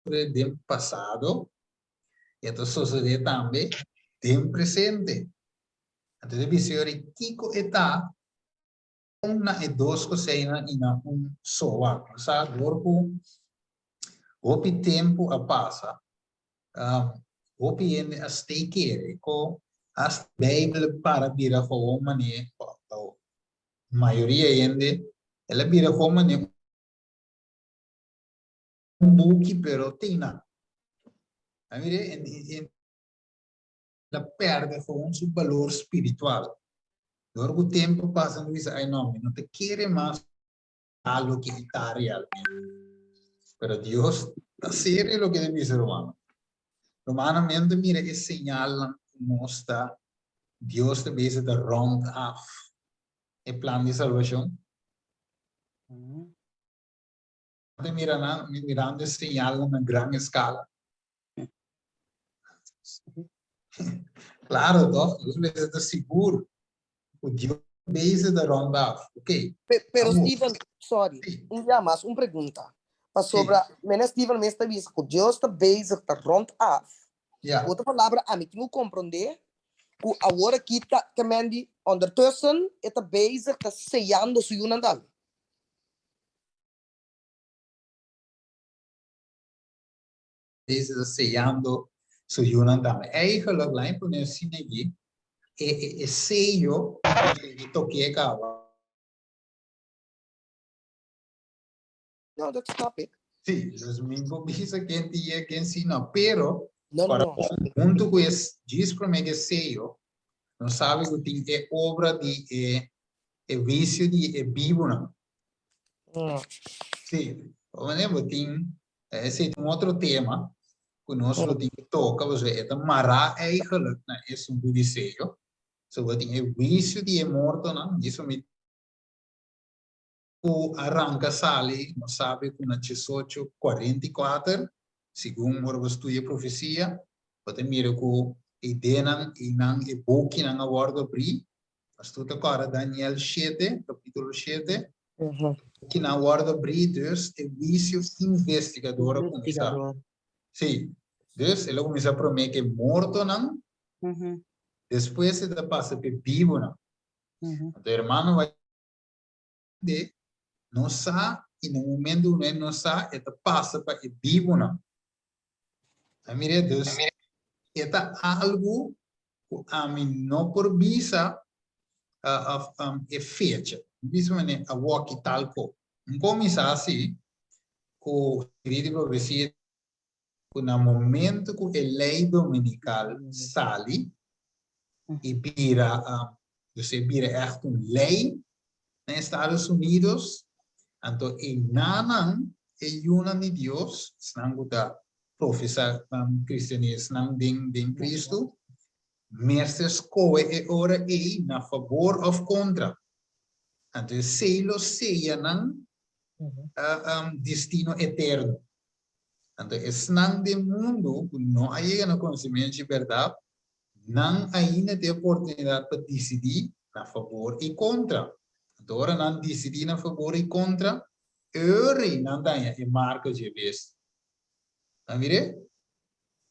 den pasado i ta sosodé tambe den presente. Anto ta bisa yori kiko e ta un na e dos koseinan i na un soa. Nos sa dor ku hopi tempu a pasa, hopi hende a stay kere ku hasta Beibel para bira gewoon manera, mayoria hende el a bira gewoon manera un buki pero tin nan. A mira en la perde gewoon su balor spiritual. Dor ku tempo pasa no bisa ay no mi no ta kere mas a loke e ta realmente. Pero Dios ta serio loke ta bisa rumannan. Rumannan mi ta mira e señalnan ku nos ta Dios ta bisa ta rond af e plan di salbashon. Ta mira nan, mi mirando e señalnan na gran escala. Claro, toch? Nos mester ta sigur ku Dios bezig ta rond af. Ok. Pero Amo. Steven, sorry, Sí. un bia mas, un pregunta. Pasobra, mene Steven mes ta bisa ku Dios ta bezig ta rond af. Ja. Ku otro palabra, ami tin ku komprondé ku awor aki ta ke men di ondertussen e ta bezig ta seyando su yunan tambe. Jezus ta seyando su yunan tambe. Eigenlijk, laat me pone asina aki, e, e, e seyo di toke kaba. No, dat snap ik. Sí, dus mi por bisa ken ti e, ken si no, pero No, no, para no. junto ku e djis promé ke seyo, nos sabe ku tin e obra di e, e huisio di e bibunan. Sí, wanneer bo tin, esei ta un otro tema ku nos lo tin ku toka, pasobra e ta mará eigenlijk na esun ku deseo. So bo tin e huisio di e mortonan, djis mi ku a ranka sali, nos sabi ku na diesocho 44, segun ora bo studia profesia, bo ta mira ku e ideanan einan, e bukinan a wòrdu abrí. Nos tur ta kòrda Daniel shete, kapítulo shete, ki nan wòrdu abrí, dus e huisio investigador a kuminsá. Sí, dus el a kuminsá promé ku e mortonan, despues e ta pasa pa e bibunan. Anto hermano bai de no sa i na momento ku e no sa e ta pasa pa e bibunan. A mira, dus e ta algu ku ami no por bisa of e fecha. Bisa mane awoki tal ko. Un kuminsá si ku Spiritu di Profesia ku na momento ku e lei dominikal sali i bira dus e bira ègt un lei na Estados Unidos, anto e nanan e yunan di Dios, esnan ku ta profesá kristianisnan den den Kristu, mester skohe e ora ei na fabor òf kontra. Anto esei lo seya nan destino eterno. Anto esnan den mundu ku no a yega na konosementu dje bèrdat, nan ainda tin oportunidat pa disidí na fabor i kontra. Anto ora nan disidí na fabor i kontra, e ora ei nan daña e marka dje bestia. Nan mir'é?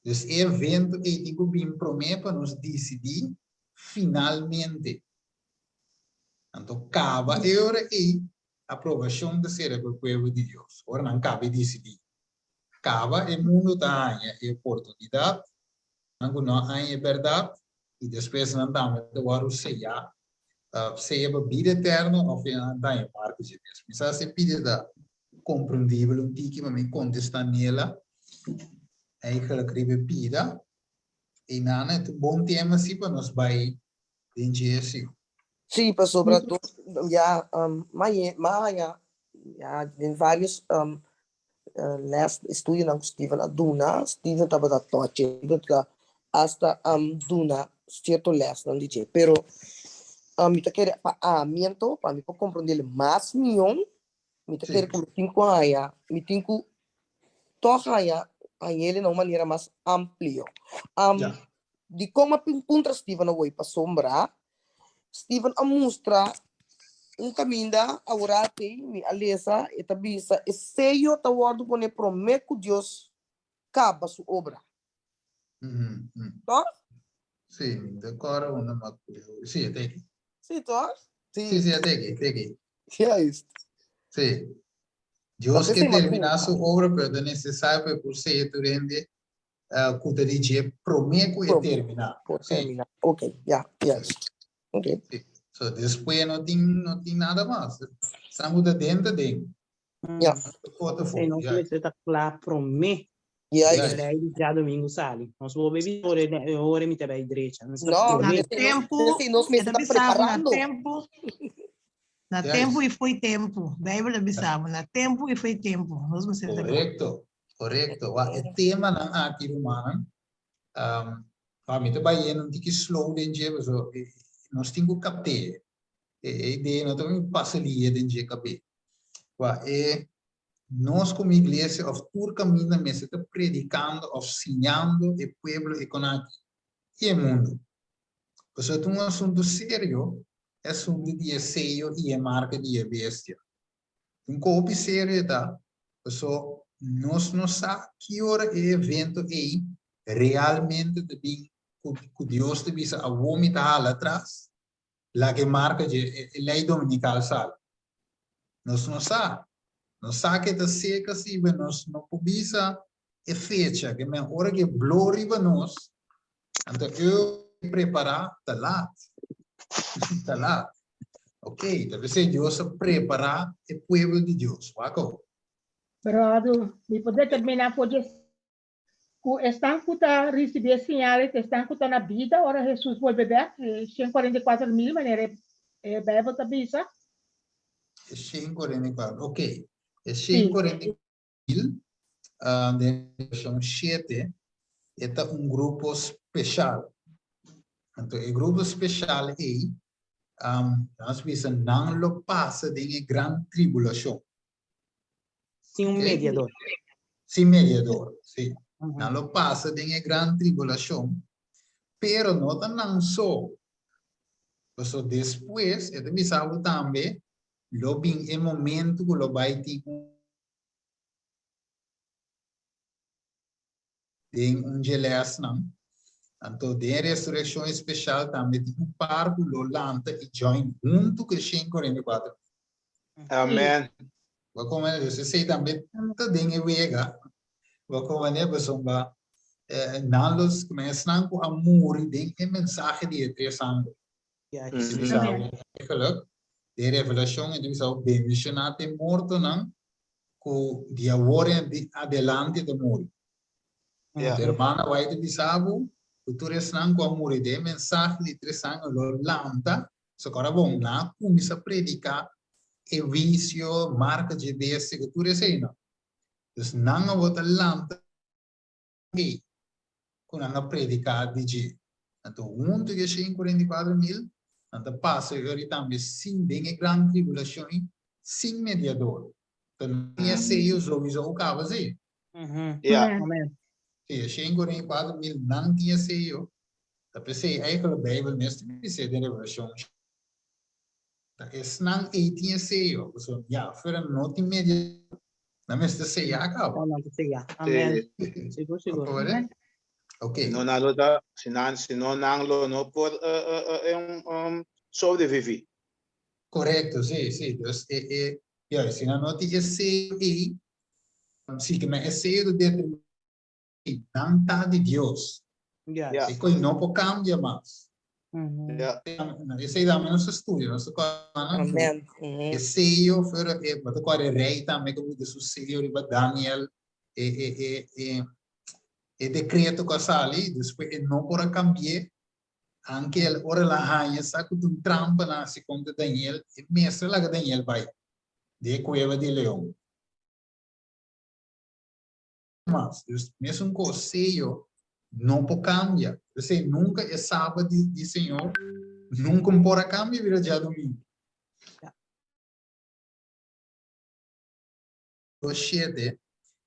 Dus e evento ei tin ku bin promé pa nos disidí finalmente. Anto kaba e ora ei, aprobashon ta sera pa e pueblo di Dios. Ora nan kaba e disidí. Kaba e mundu ta haña e oportunidat, nan ku no a haña e bèrdat, i despues nan tambe ta wòrdu seyá, sea pa bida eterno òf nan ta haña marka dje mes. Mi sa si e pidi ta komprendibel un tiki pa mi kontestá Nela eigenlijk riba e pida. I nan e ta un bon tema si pa nos bai den dje si. Sí, pasobra ya m'a haña ya den varios les estudionan ku Steven a duna, Steven tabata tochi, Steven ta hasta duna sierto lesnan di dje, pero mi ta kere pa ami anto, pa mi por komprendel mas mihó. Mi ta kere ku mi tin ku haña, mi tin ku tòg haña hañ'el na un manera mas amplio. Dikon a puntra Steven awor? Pasobra Steven a mustra un kaminda aworati, mi a lesa, e ta bisa e seyo ta wòrdu pone promé ku Dios kaba su obra. Tòg? Sí, mi ta kòrda unda mi a Sí, e ta aki. Sí, tòg? Sí. Sí, sí, e ta aki, e ta aki. Juist. Sí. Dios ke terminá su obra, pero ta nesesario pa e por seya tur hende ku ta di dje promé ku e terminá. Por terminá. Ok, ya, juist. Ok. Sí. So, despues no tin, no tin nada mas. Esnan ku ta den ta den. Ja. Foto E nos mester ta kla promé. Ja, E lei di djadomingu sali. Nos bo bebi ora e ora mi ta bai drecha. Nos ta No, promé. Na tempu, P'esei nos mester e ta ta bisa bo na preparando. tempu, na tempu i fo'i tempu. Beibel ta bisa bo na tempu i fo'i tempu. Nos mester ta kla. Korekto, korekto. Wak e temanan aki rumannan, wak mi ta bai yendo un tiki slow den dje pasobra nos tin ku kapt'é. E idea no ta bin pasa lihe den dje kab'é. Kua e nos komo iglesia òf tur kaminda mester ta predikando òf siñando e pueblo e kon aki i e mundu. Pasobra ta un asuntu serio e asuntu di e seyo i e marka di e bestia. Un kopi serio e ta, paso nos no sa ki ora e evento ei realmente ta bin ku Dios ta bisa awor mi ta hala atras Laga e marka dje e lei dominikal sali. Nos no sa. Nos sa ke ta seka si, pero nos no por bisa e fecha. Ke men ora ke blo riba nos, anto eu prepará ta lat. Ta lat. Ok, ta p'esei Dios a prepará e pueblo di Dios. Wak awo. Bròdu, mi por determiná for dje Ku esnan ku ta risibí e siñales, esnan ku ta na bida ora Hesus bolbe bèk, e 144.000, manera e Beibel ta bisa. E 144, ok. E 144.000 den Revelashon shete, e ta un grupo speshal. Anto e grupo speshal ei, nos bisa nan lo pasa den e gran tribulashon. Sin un mediador. Sin mediador, sí. Nan lo pasa den e gran tribulacion, pero no ta nan so. Pasobra despues, e ta bisa bo tambe, lo bin e momento cu lo bay tin un den un dje lesnan. Anto den e resureccion especial tambe tin un par cu lo lanta y join hunto cu e 144. Amen. Bo come dus esei tambe ta den e wega. Bo come pasobra nan los esnan cu a muri den e mensahe di e tres angel. Eigenlijk, den Revelacion e ta bisa bendiciona te mortonan cu di awor en adelante ta muri. Hermana White ta bisa bo cu tur esnan cu a muri den e mensahe di tres angel lo lanta. So ora bon nan a cuminsa predica e huicio, marca dje bestia cu tur eseinan. Dus nan awor ta lanta ei cu nan a predica di dje. Anto hunto cu e 144.000 nan ta pasa e ora tambe sin den e gran tribulacion ei sin mediador. Enton nan tin e seyo souiso caba si. Si, e 144.000 nan tin e seyo. Ta p'esei eigenlijk Bijbel mes ta bis'é den Revelacion ta esnan ei tin e seyo, pasobra ya afuera no tin medio, nan mester seyá kaba. Nan ta seyá. Amen. Sigur, sigur. Ora? Ok. Si no nan lo ta, si nan, si no nan lo no por sobreviví. Korekto, sí, sí. Dus e, e, ya, si nan no tin e seyo ei, si ke men e seyo ta determiná nan ta di Dios. Yes. E koi no por cambia mas. Ja. Esei tambe nos a studia, nos a kòrda Amen. E seyo, pero e, bo ta kòrda e rei tambe ku pone su seyo riba Daniel, e, e, e, e, e dekreto ku a sali, despues e no por a kambi'é, anke el, ora el a haña sa ku ta un trampa nan hasi kontra Daniel, e mester laga Daniel bai den e kueba di leon. Mas. Dus mesun kos seyo no por kambia. P'esei nunka e Sabat di di Señor nunka por a kambia bira djadumingu. 7,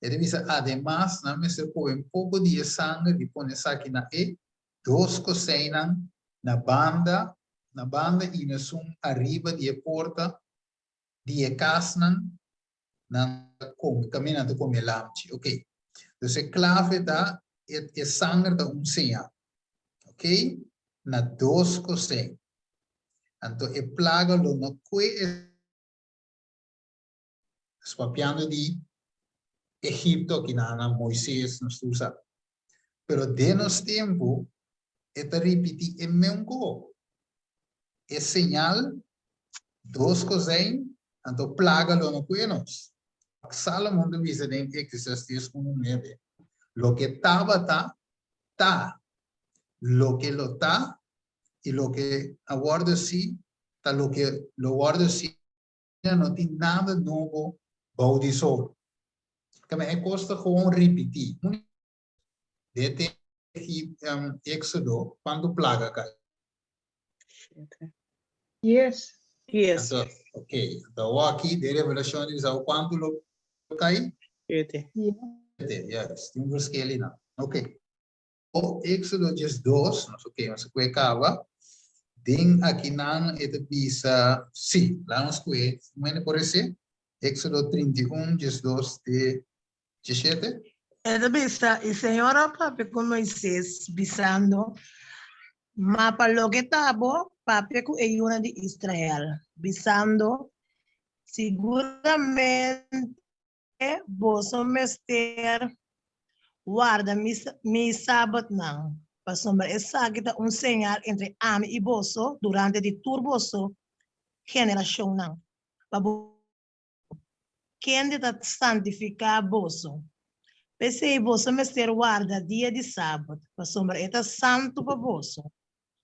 e ta bisa, Ademas, nan mester kohe un poko di e sanger i pone esaki na e dos koseinan na banda na banda i na esun ariba di e porta di e kasnan nan ta kome, kaminda nan ta kome lamchi. Ok. Dus e klave ta e e sanger ta un señal. Ok. Na dos kosei. Anto e plaga lo no kue e. Nos papiando di Egipto aki na na Moises nos tur sa. Pero den nos tempu e ta ripiti e meun ko. E señal, dos kozijn, anto plaga lo no kue nos. Salomon ta bisa den Eclesiastes unu nuebe, Loke tabata, ta, loke lo ta, i loke a wòrdu si, ta loke lo wòrdu si. No tin nada nobo bou di sol. Keme e kos ta gewoon ripití. De Éxodo, kuantu plaga kai? Shete. Yes. Yes. Anto, ok. Anto awor aki den Revelashon di bisa kuantu lo kai? Shete. Shete, yes. Tin un verschil einan. Ok. O Éxodo 12, nos ok, nos a kue kaba. Den akinan e ta bisa, sí, laat nos kue, un hende por esé? Éxodo 31, 12 te 17. E ta bisa, I Señor a papia ku Moises, bisando, Ma pa loke ta bo, papia ku e yunan di Israel, bisando, Siguramente boso mester warda mi sabatnan, pasobra esaki ta un señal entre ami i boso durante di tur boso generashonnan, pa bo kende ta santifiká boso. P'esei boso mester warda dia di sabat, pasobra e ta santu pa boso.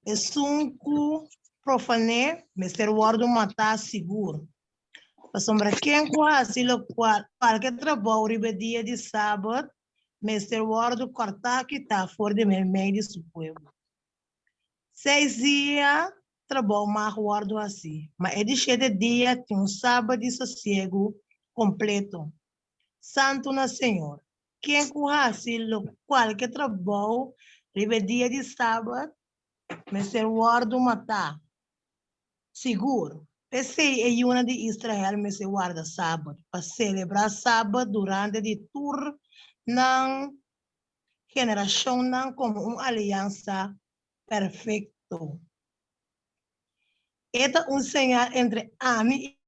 Esun ku profané mester wòrdu matá sigur. Pasobra ken ku hasi lokual kualke trabou riba e dia di sabat mester wòrdu kòrtá kitá for di meimei di su pueblo. Seis dia trabou mag wòrdu hasí, ma e di shete dia tin un sabat di sosiegu kompleto, santu na Señor. Ken ku hasi lo kualke trabou riba e dia di sabat mester wòrdu matá. Sigur, p'esei e yunan di Israel mester warda sabat, pa selebrá sabat durante di tur nan generashonnan komo un aliansa perfekto. E ta un señal entre ami i.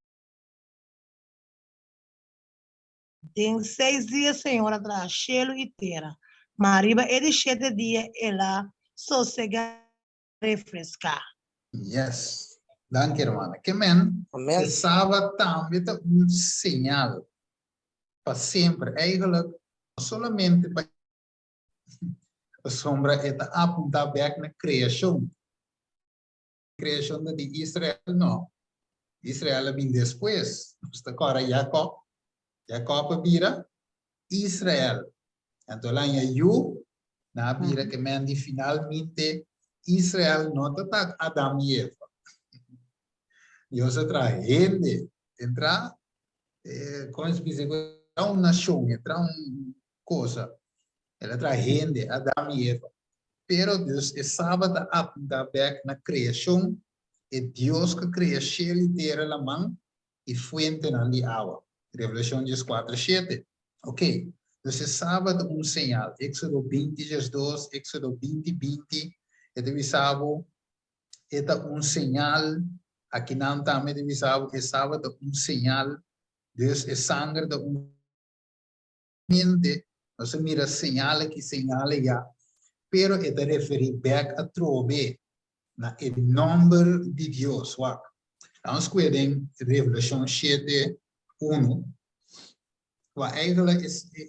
Den seis dia Señor a traha shelu i tera, ma riba e di shete dia el a sosegá i refreská. Yes. Danki hermana. Ke men, Amen. e Sabat tambe ta un señal pa semper. Eigenlijk no solamente pa pasobra e ta apuntá bek na kreashon. Kreashon ta di Israel? No. Israel a bin despues. Nos ta kòrda Jakòb. Jakòb a bira Israel. Anto el a haña yu, nan a bira ke men di finalmente Israel no ta ta Adam i Eva. Dios a traha hende. E traha, kon se bisa, e traha un nashon, e traha un cosa. El a traha hende, Adam i Eva. Pero dus e Sabat a apuntá bèk na kreashon, e Dios ku a krea shel i tera, laman i fuentenan di awa. Revelashon 14, shete. Oke, dus e Sabat ta un señal. Éksodo 20, 12, Éksodo 20, 20, e ta bisa bo, e ta un señal. Akinan tambe ta bisa bo, e Sabat ta un señal. Dus e sanger ta un. Mente, nos a mira señal aki, señal ayá, pero e ta referí bèk atrobe na e nòmber di Dios. Wak, laat nos kue den Revelashon shete, unu, kua eigentlik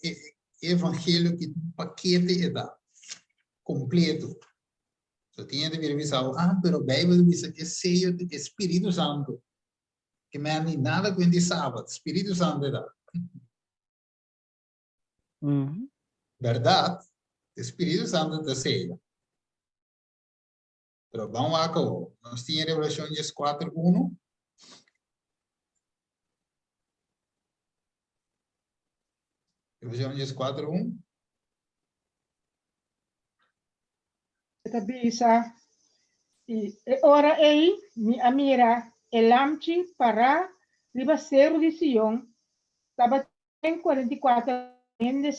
e evangelio ki un pakete e ta, kompleto. So tin hende mira bisa bo, ah, pero Beibel ta bisa e seyo ta e Spiritu Santu. Ke men ni nada ku hende Sabat, Spiritu Santu e ta. Berdad, e Spiritu Santo ta sela. Pero ban wak awor. Nos tin e Revelacion 14, 1. Efesionan 14, 1. E ta bisa, I e ora ei mi a mira e Lamchi pará riba seru di Sion, tabatin 44 hende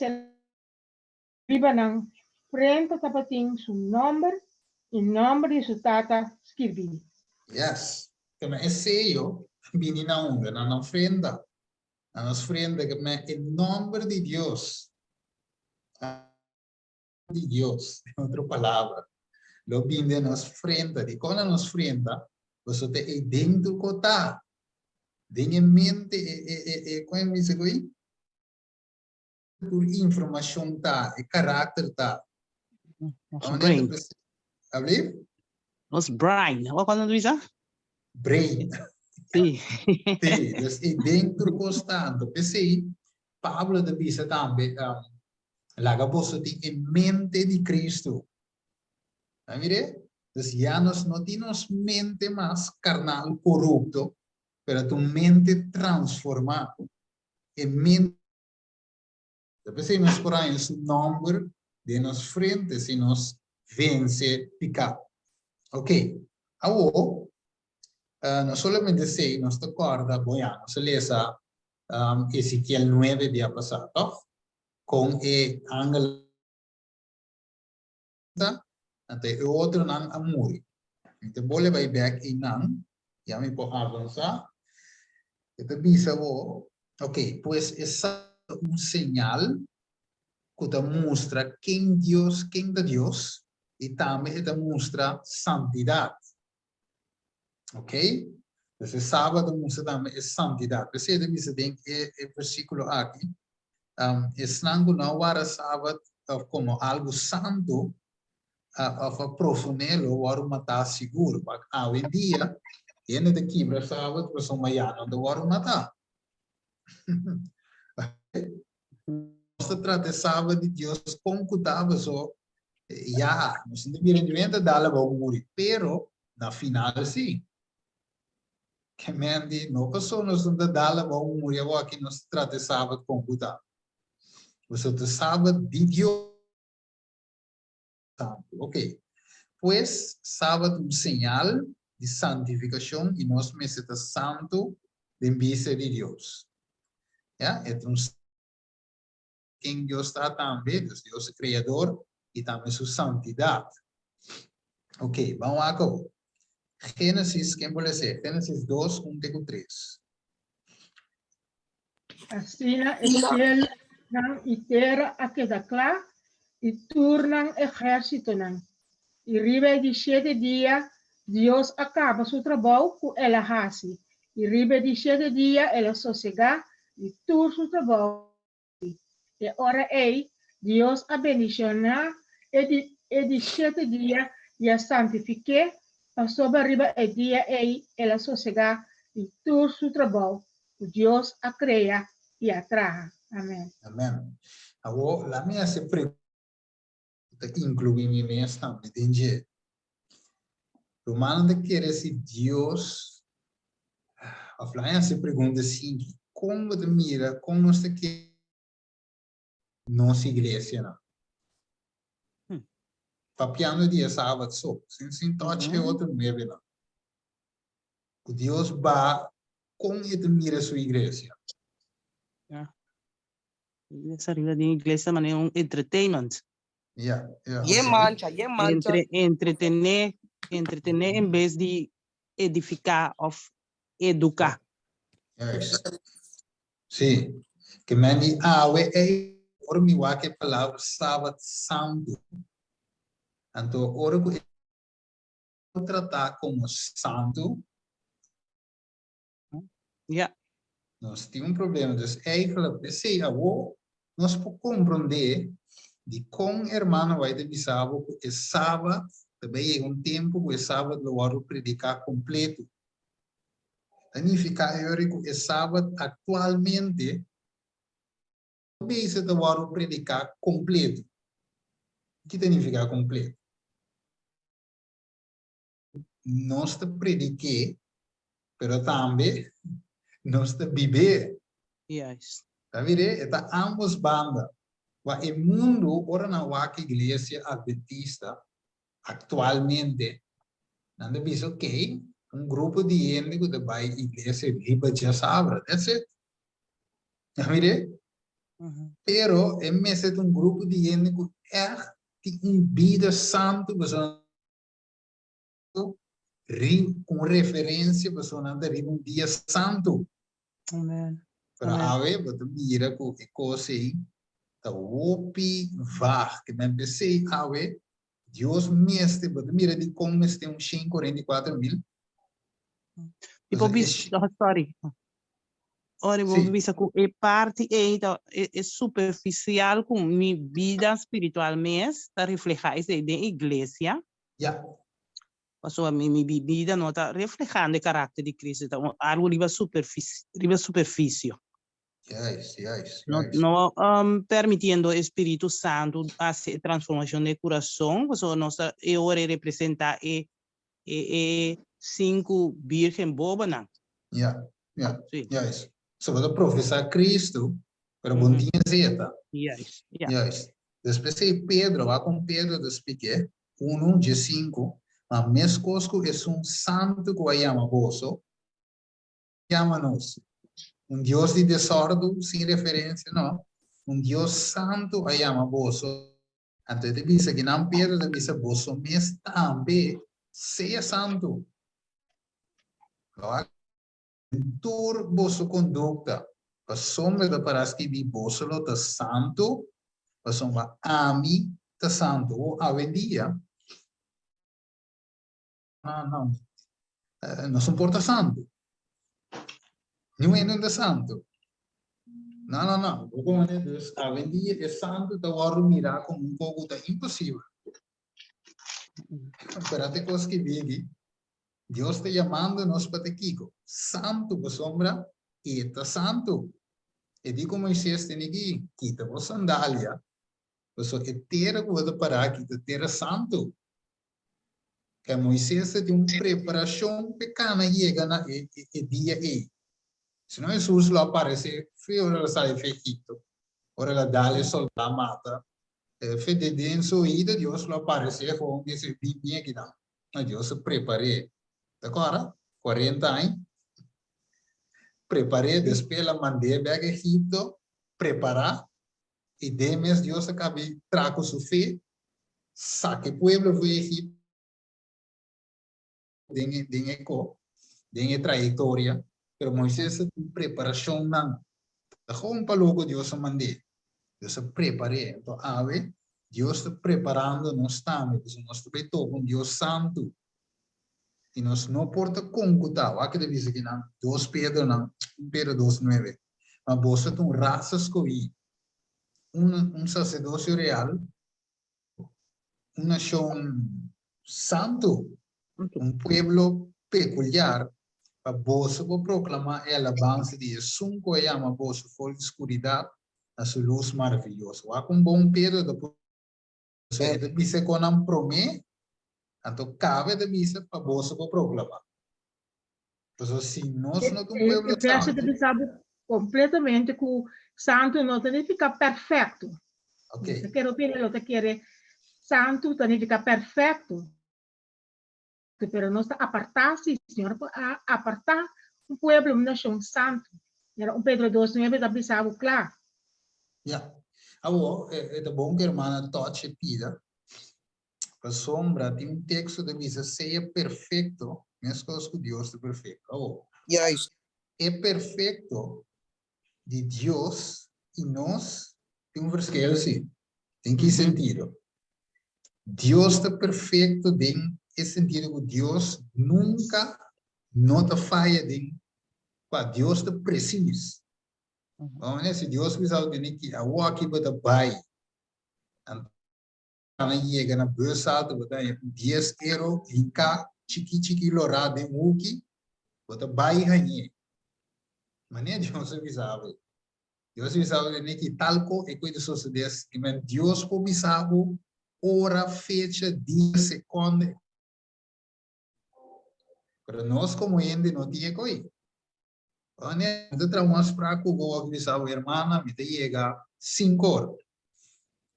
Riba nan frenta tabatin su nòmber i nòmber di su tata skirbí. Yes. Keme e seyo a bini na unda? Na nan frenta. Na nos frenta keme e nòmber di Dios. Di Dios, den otro palabra, lo bini den nos frenta. Dikon na nos frenta? Pasobra ta ei dentro ku ta. Den e mente, e, e, e, e, kon e bisa ku ei? Tur informacion ta, e karakter ta. Nos brain. Alblief? Nos brain. Wat kan dat bisa? Brain. Sí. Sí, dus e den tur kos ta. Anto p'esei Pablo ta bisa tambe, um, laga boso tin e mente di Cristo. A mire? Dus ya nos no tin nos mente mas karnal korupto, pero ta un mente transformá. E mente Ta p'esei nos por haña su nòmber den nos frente si nos vense piká. Ok, awor, no solamente esei, nos ta kòrda, bon ya, nos a lesa Ezekiel nuebe bia pasá, tòg? Kon e angel ta, anto e otronan a muri. Mi ta bole bai bèk einan, ya mi por avansá. E ta bisa bo, ok, pues esaki ta un señal ku ta mustra ken Dios, ken ta Dios, i tambe e ta mustra santidat. Ok? Pues e sabat ta mustra tambe e santidat. P'esei e ta bisa den e e versíkulo aki, um, esnan ku no a wara sabat of komo algu santu, of a profané lo wòrdu matá sigur. Wak awendia hende ta kibra sabat pasobra ya no ta wòrdu matá. Nos ta trata e sabat di Dios kon ku ta paso ya nos no ta bira niun hende ta dal abou muri pero na final si. Ke men di no paso nos no ta dal abou muri awor aki nos ta trata e sabat kon ku ta. Pasobra ta sabat di Dios. Santu. Ok. Pues, Sabat un señal di santifikashon i nos mester ta santu den bista di Dios. Ya, e ta un ken Dios ta tambe, dus Dios e Kreador i tambe su santidat. Ok, ban wak awo. Génesis, ken por lesa? Génesis 2, 1 te ku 3. Asina e sielunan i tera a keda kla, i tur nan ehérsitonan. I riba e di shete dia Dios a kaba su trabou ku el a hasi, i riba e di shete dia el a sosegá di tur su trabou. E ora ei Dios a bendishoná e di e di shete dia i a santifik'é, pasobra riba e dia ei el a sosegá di tur su trabou ku Dios a krea i a traha. Amèn. Amèn. Awor, laat mi hasi e pregunta ku ta inkluí mi mes tambe den dje. Rumannan ta kere si Dios, òf laat mi hasi e pregunta sinki, kon bo ta mira, kon nos ta kere nos iglesianan? Papiando di e Sabat so, sin sin touch e otro nuevenan. Ku Dios ba, kon e ta mira su iglesia? Iglesia riba den iglesia manera un entertainment. Ja, ja. Yen mancha, yen mancha. Entre, entretené, entretené en bes di edifiká òf eduká. Juist. Sí. Ke men di awe ei, ora mi wak e palabra Sabat Santu, anto ora ku e tratá komo santu, Ja. Nos tin un problema. Dus eigenlijk, p'esei awo nos por komprondé di kon hermano White a bisa bo ku e Sabat ta bai yega un tempu ku e Sabat lo wòrdu prediká kompletu. Ta nifiká e ora ku e Sabat aktualmente no bisa ta wòrdu prediká kompletu. Ki ta nifiká kompletu? Nos ta predik'é, pero tambe nos ta bib'é. Juist. Ta mir'é? E ta ambos banda. Wak e mundu, ora nan wak Iglesia Adventista aktualmente, nan ta bisa, ok, un grupo di hende ku ta bai iglesia riba djasabra, that's it. Ta mir'é? Pero e mester ta un grupo di hende ku ègt tin un bida santu, pasobra un referensia pasobra nan ta riba un dia santu. Amen. Pero awe bo ta mira ku e kos ei ta hopi vaag. Ke men p'esei awe Dios mester, bo ta mira dikon mester un 144.000. I bo bisa, oh, sorry. Ora bo bisa ku e parti ei ta e superficial ku mi bida spiritual mes ta refleha esei den iglesia. Ja. Pasobra mi mi bida no ta reflehando e karakter di Cristo, ta un algo riba superficie, riba superficio. Juist, juist, No, juist. no permitiendo e Spiritu Santu hasi e transformacion den e curason, pasobra nos ta e ora e representa e e e sinku birgen bobonan. Ja, ja, Sí. juist. So bo ta profesa Cristo, pero bo no tin e zeta. Juist, ja. Juist. Despues ei Pedro, wak kon Pedro ta splik'é, Unu dje sinku, ma meskos ku esun santu ku a yama boso, yama nos. Un Dios di desòrdu sin referensia, no. Un Dios santu a yama boso. Anto e ta bisa kinan Pedro ta bisa, boso mes tambe sea santu. Lo a Den tur boso kondukta, pasobra ta pará skibí, Boso lo ta santu, pasobra ami ta santu. O awendia, no, nos no por ta santu. Niun hende no ta santu. No, no, no. Bo komo Dus awendia e santu ta wòrdu mirá komo un kos ku ta imposibel. Pero te kos skibí aki. Dios ta yamando nos pa ta kiko? Santu, pasobra E ta santu. E di ku Moisés tene ki kita bo sandalia, pasobra e tera ku bo ta pará aki ta tera santu. Kè Moisés ta tin un preparashon p'e kana yega na e e dia ei. Si no Hesus lo a paresé fe ora el a sali fe Egipto, ora el a dal e soldá mata, fe den su oido Dios lo a paresé gewoon bisa, Bin bin akinan. No, Dios a prepar'é. Ta kòrda? Kuarenta aña. Prepar'é, despues el a mand'é bèk Egipto, prepará, i den mes Dios a kabi traha ku su fe, saka e pueblo for di Egipto den e den e ko, den e trayektoria. Pero Moises a tin preparashonnan. Ta gewoon pa loko Dios a mand'é. Dios a prepar'é. Anto awe Dios ta preparando nos tambe, pasobra nos ta bay topa un Dios santu. I nos no por ta konkuta. Wak ta bisa kinan, dos Pedronan, un Pedro dos nuebe. Ma boso ta un rasa skohí, un un saserdosio real, un nashon santu, un pueblo pekuliar, pa boso por proklamá e alabansa di Esun ku a yama boso for di skuridat na su lus maraviyoso. Wak un bon Pedro ta pone e ta bisa kon nan promé, anto kabe ta bisa pa boso por proklamá. Pasobra si nos no ta un pueblo E verso ta santu. bisa bo kompletamente ku santu no ta nifiká perfekto. Ok. Bo ta kere opini lo ta kere santu ta nifiká perfekto. Pero nos ta apartá, sí, Señor a apartá un pueblo, un nashon santu. Mira, un Pedro dos nuebe ta bisa bo kla. Ya. Awor, e ta bon ku hermana touch e pida. Pasobra tin un teksto ta bisa sea perfekto meskos ku Dios ta perfekto. Awor, Juist. e perfekto di Dios i nos tin un verschil sí. Den ki sentido? Dios ta perfekto den e sentido ku Dios nunka no ta faya den kua Dios ta presis. Bo si Dios bisa bo tene ki awor aki bo ta bai, anto nan yega na bus alto bo ta haña un dies ero hinká chiki chiki lorá den huki, bo ta bai hañ'é. Manera Dios a bisa bo. Dios a bisa bo tene ki tal ko e koe ta sosodé así. Ki men Dios por bisa bo ora, fecha, dia, sekonde. Pero nos komo hende no tin e koe. Wanneer mi ta traha un afspraak ku bo, mi bisa bo, hermana, mi ta yega sinku or.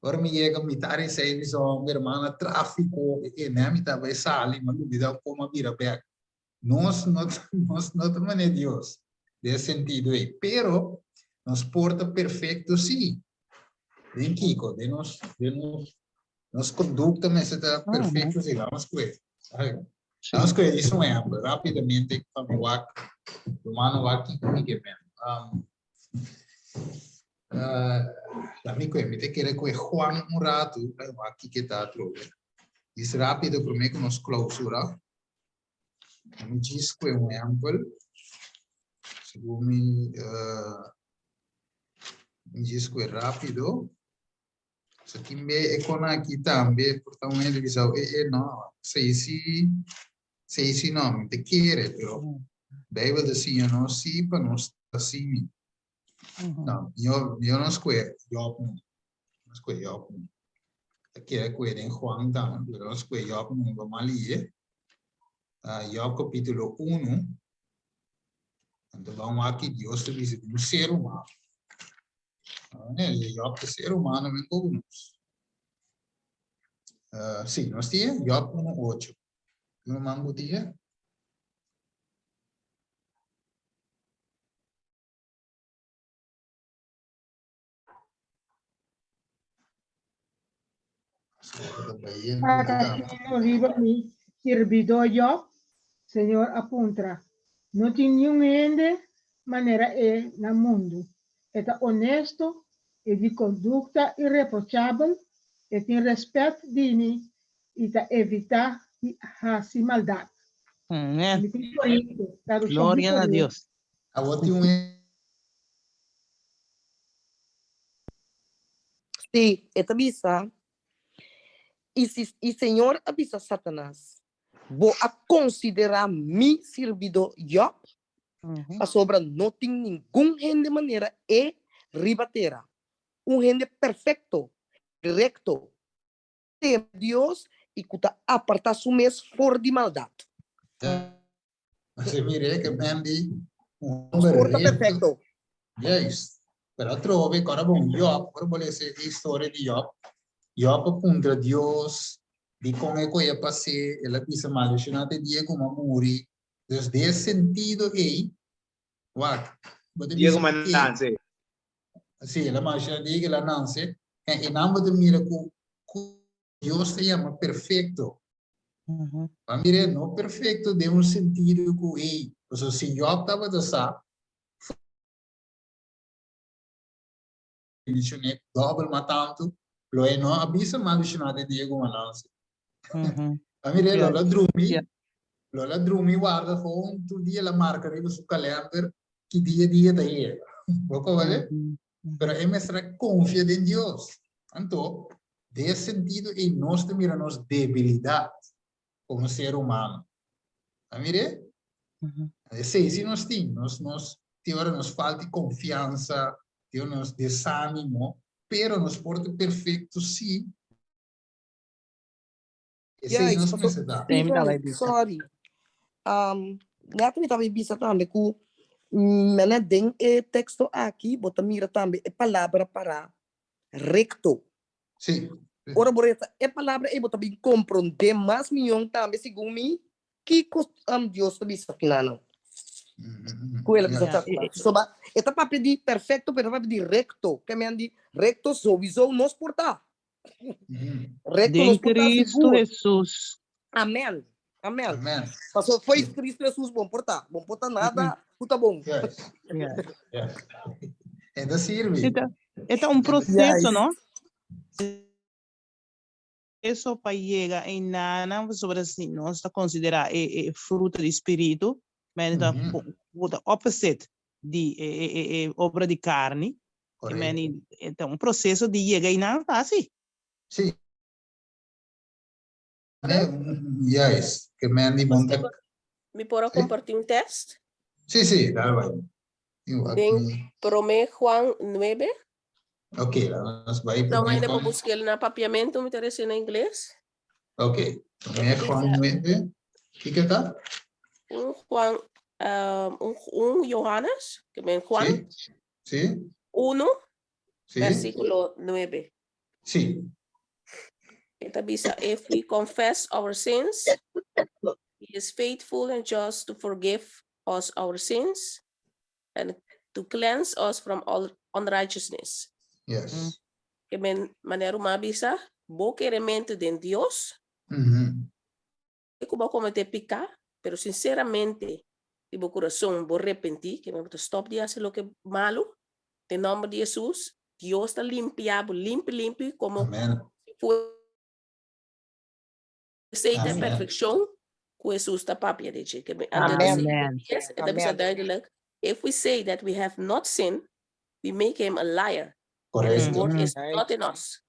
Ora mi yega mitar di seis, mi bisa bo, hermana, tráfiko, e ne mi ta bai sali, mi a lubida kon a bira bèk. Nos no nos no ta manera Dios den e sentido ei, pero nos por ta perfecto sí. Den kiko? Den nos den nos nos kondukta mester ta perfecto sí. Vamos kue. Vamos kue djis un ehempel rapidamente pa mi wak rumano wak kiko mi ke men. Um, uh, la mi kue, mi te kere kue Juan un ratu, wak kiko ta atrobe. Djis rápido promé ku nos klousura. Mi djis ku un ehempel. Segun mi, uh, mi djis ku rápido. So tin be e kona aki tambe, por ta un hende bisa, e, e, no, sei si, sei si no, mi te kere, pero Bijbel ta siña nos si pa nos ta simi. No, yo, yo no skwe Job no. No skwe Job no. Ta kere kwe den Juan tambe, pero no skwe Job no, ba malie. Uh, Job capítulo 1. Anto ban wak Dios ta bisa di un ser humano. Uh, nee, Job ta ser humano men kogo nos. Uh, sí, nos tie Job 1:8. Uno mango tie. Paga riba mi sirbidó Jòb, Señor a puntra. No tin niun hende manera e na mundu. E ta onesto i di kondukta ireprochabel, e tin rèspèt di mi i ta evitá di hasi maldat. Amen. Mi tin Korinto, traduccion di Gloria na Korinto. Dios. Awor tin un Sí, e ta bisa, I si, i Señor a bisa Satanas, Bo a konsiderá mi sirbidó Jòb? Pasobra no tin ningun hende manera e riba tera, un hende perfekto, rekto, teme Dios i ku ta apartá su mes for di maldat. Así mire ke men di un Nos homber por ta recto. perfecto. Juist. Pero atrobe, ora bon Job, ora bo lesa e historia di Job, Job a puntra Dios dikon e koe a pas'é, el a bisa maldishoná te dia ku mi a muri. Dus den e sentido ei, wak, bo ta Dia bisa ku mi a ke, nanse. sí, el a maldishoná dia ku el a nanse, en einan bo ta mira ku ku Dios ta yama perfecto. Pa mira, no perfecto den un sentido ku, hey, pasobra si Job tabata sa, bendishoné dòbel mas tantu, lo e no a bisa maldishoná den dia ku Mananse. Pa mira, lo la drumi, lo la drumi warda gewoon tur dia la marka riba su kalender ki dia dia ta yega. Bo kòrda? Pero e mester a konfia den Dios. Anto, den e sentido ei nos ta mira nos debilidat komo ser humano. A mir'é? Esei si nos tin. Nos, nos, tin ora nos falta di konfiansa, tin ora nos desánimo, pero nos por ta perfekto si. Esei nos mester ta. Steven, sorry. Um, net mi tabata bisa tambe ku mene den e teksto aki bo ta mira tambe e palabra para rekto. Sí. Ora bo resa e palabra ei bo ta bin komprondé mas mion tambe segun mi kiko um, Dios ta bisa kinanan. Ku el a bisa Satanás. So ba, e ta papia di perfecto, pero e ta papia di rekto. Ke men di rekto sowieso nos por ta. Recto Den nos por ta Cristo sigur. Hesus. Amen. Amen. Amen. Paso foi Cristo Jesus bon por ta. Bon por ta nada ku ta bon. Yes. Yeah. Yes. E ta sirbi. E ta, e ta un proceso, no? Eso pa yega einanan, pasobra si nos ta considera e, e fruta di spiritu, men ta mm -hmm. opposite di e, e, e, e obra di carni. Correcto. Men, e ta un proceso di yega einan fácil. Sí. Juist, ke men di monta. Mi por a comparti un test? Sí, sí, dale bai. Den Prome Juan 9. Ok, nos bai. No, ainda por buscar na papiamento, mi ta reci na inglés. Ok, Prome Juan 9. Kiko ta? 1 Juan. Um, un, un Johannes, ke men Juan. Sí. Sí. 1, Sí. versículo 9. Sí. E ta bisa, if we confess our sins, he is faithful and just to forgive us our sins and to cleanse us from all unrighteousness. Yes. Ke men manera un a bisa, bo kerementu den Dios, ku bo a kometé piká, pero sinseramente di bo kurason bo repentí, ke men bo ta stòp di hasi loke malu, den nòmber di Hesus, Dios ta limpia bo limpi limpi komo Amen. si fuese ta e Amen. perfekshon ku Hesus ta papia di dje. Ke men anto Amen. Amen. Yes, e ta bisa Amen. duidelijk, if we say that we have not sinned, we make him a liar. And his Correcto. word is Right. not in us.